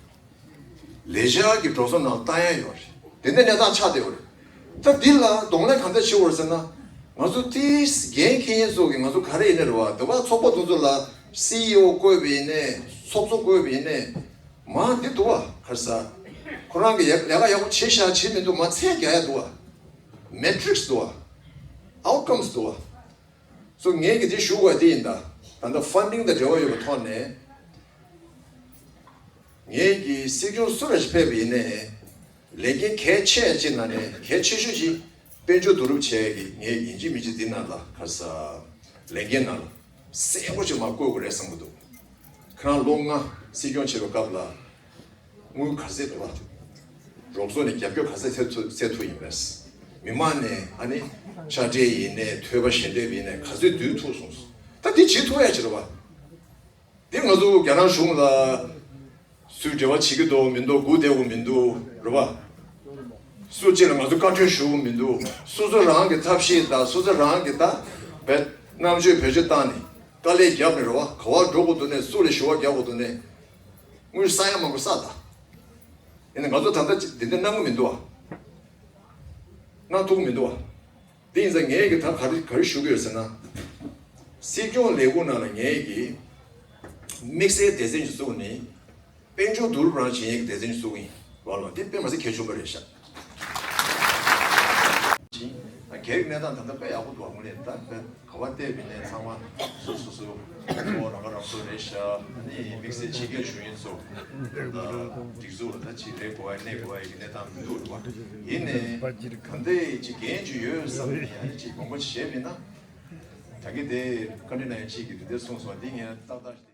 ལས་འཆར་གྱི་འགྲོ་སོང་ནང་བཏང་ཡ་ཡོད་རེད། དེ་འདྲ་གནས་སྟངས་ཆགས་བསྡད་ཡོད་རེད། ད་འདི་ལ་གདོང་ལེན་གང་འདྲ་བྱེད་དགོས་རེད་ཟེར་ན། ང་ཚོ་དེའི་འགན་འཁྱེར་མཁན་ཚོ་གི་ང་ཚོ་ག་རེ་ཡིན་ནའི་རེད་བ། དེ་བ་ཚོགས་པ་དེ་ཚོ་ལ་སི་ཨི་ཨོ་བསྐོས་པ་ཡིན་ནའི་ཚོགས་གཙོ་བསྐོས་པ་ཡིན་ནའི་མ་འདི་འདུག་བ། ག་རེ་ཟེར། ཁོ་རང་གི་ཡ་ལས་ཀ་ཡག་པོ་བྱེད་ཤག་བྱེད་མི་འདུག་མ་ཚད་རྒྱག་ཡ་འདུག་བ། མེ་ཊི་རིག་སི་འདུག་བ། ཨའུ་ཊི་ཀམ་སི་འདུག་བ། སོ་ངས་ཀྱི་དེ་ཞུ་དགོས་དེ་ཡིན་ད། ད་ལྟ་ཕན་ཌིང་དང་འབྲེལ་བ་ཡོད་པའི་ཐོག་ནས། ངས་ཀྱི་སྲིད་སྐྱོང་སུ་ར་ཞིག་ཕེབས་པ་ཡིན་ནའི། ལས་འགན་གལ་ཆེ་ཅིག་ནང་ནས་གལ་ཆེ་ཤོས་ཤིག་དཔལ་འབྱོར་བསྡུ་རུབ་བྱས་ཀྱི་ངས་ཡིན་གཅིག་མིན་གཅིག་འདི་ནང་ལ་ག་རེ་ཟེར། ལས་འགན་ནང་ལ་གསལ་པོ་ཅིག་མར་བཀོད་དགོས་རེད་བསམ་གྱི་འདུག་ཁོ་རང་ལོ་ལྔ་སྲིད་སྐྱོང་བྱེད་པའི་སྐབས་ལ། དངུལ་ག་ཚད་འདུག་བ། རོགས་ཚོགས་ནས་རྒྱབ་སྐྱོར་ག་ཚད་ཐེབས་ཐུབ་ཐེབས་ཐུབ་ཡིན་པས། མི་མང་ནས་ཨ་ནི་ཕྱག་སྦྲེལ་ཡིན་ནས་ཐོས་པ་ཞལ་འདེབས་ཡིན་ནས་ག་ཚོད་བསྡུས་ཐུབ་སོང་། ད་འདི་བྱེད་ཐུབ་ཡ་ཅིག་རེད་བ། འདི་ང་ཚོ་རྒྱ་ནག་གཞུང་ལ་སུས་འབྲེལ་བ་བྱེད་ཀྱི་འདུག་མི་འདུག་སྒུག་བསྡད་དགོས་མི་འདུག་རེད་བ། སུ་གཅིག་ལ་ང་ཚོ་བཀའ་འཁྲོལ་ཞུ་དགོས་མི་འདུག་སོ་སོ་རང་གི་ཐབས་ཤེས་དང་སོ་སོ་རང་གི་ད་བེད་རྣམ་དཔྱོད་བེད་སྤྱོད་བཏང་ནས་དཀའ་ལས་བརྒྱབ་ནས་རེད་བ། ག་བ་འགྲོ་དགོས་འདུག་ནས་སུ་ལ་ཞུ་བ་རྒྱག་དགོས་འདུག་ནས། དངུལ་བསགས་ཡ་མང་པོ་བསགས་ད། ཡིན་ནའི་ང་ཚོ་ད་ལྟ་ཅིག་དེ་འདྲ་གནང་གི་མི་འདུག་བ། གནང་ཐུབ་ཀྱི་མི་འདུག་བ། དེ་ཡིན་ཙང་ངས་ཀྱི་ད་ག་རེ་ག་རེ་ཞུ་གི་ཡོད་ཟེར་ན། སྲིད་སྐྱོང་ལས་ཁུངས་ནང་ལ་ངས་ཀྱི་དམིགས་བསལ་སྡེ་ཚན་ཞིག་བཙུགས་ནས་དཔལ་འབྱོར་བསྡུ་རུབ་རང་བྱེད་ཡས་ཀྱི་སྡེ་ཚན་ཞིག་བཙུགས་ཡིན་བ་ལ། དེ་དཔེ་མ་སྲིད་གལ་ཆེན་པོ་རེད་ཤག་སྒེར་གྱི་གནས་སྟངས་ད་ལྟ་དཔེ་ཡག་པོ་འདུག་བ། དངོས་གནས་ད་དཔེ་ག་བ་བལྟས་པ་ཡིན་ནའི་ཚང་མ་སོ་སོ་སོ་གཙོ་བོ་རང་ཁ་རང་གསོ་རེད་ཤག་ཨ་ནི་དམིགས་བསལ་ཕྱི་རྒྱལ་བཞུགས་མཁན་ཚོ་སྒྲིག་འཛུགས་ལ་ད་ཅིག་རེད་དགོས་ཡ་གནས་དགོས་ཡ་གི་གནས་སྟངས་མི་འདུག་རེད་བ། ཡིན་ནའི་ག་འདྲ་ཅིག་འགན་ཅིག་ཡོད་བསམ་ནས་ཨ་ནི་ཅིག་དགོངས་པ་ཅིག་བཞེས་པ་ཡིན་ན། ད་གིན་དེ་བཀའ་འདྲི་གནང་མཁན་ཅིག་གིས་དེ་འདྲ་གསུངས་སོང་། འདི་ངས་ཏག་ཏག་ཅིག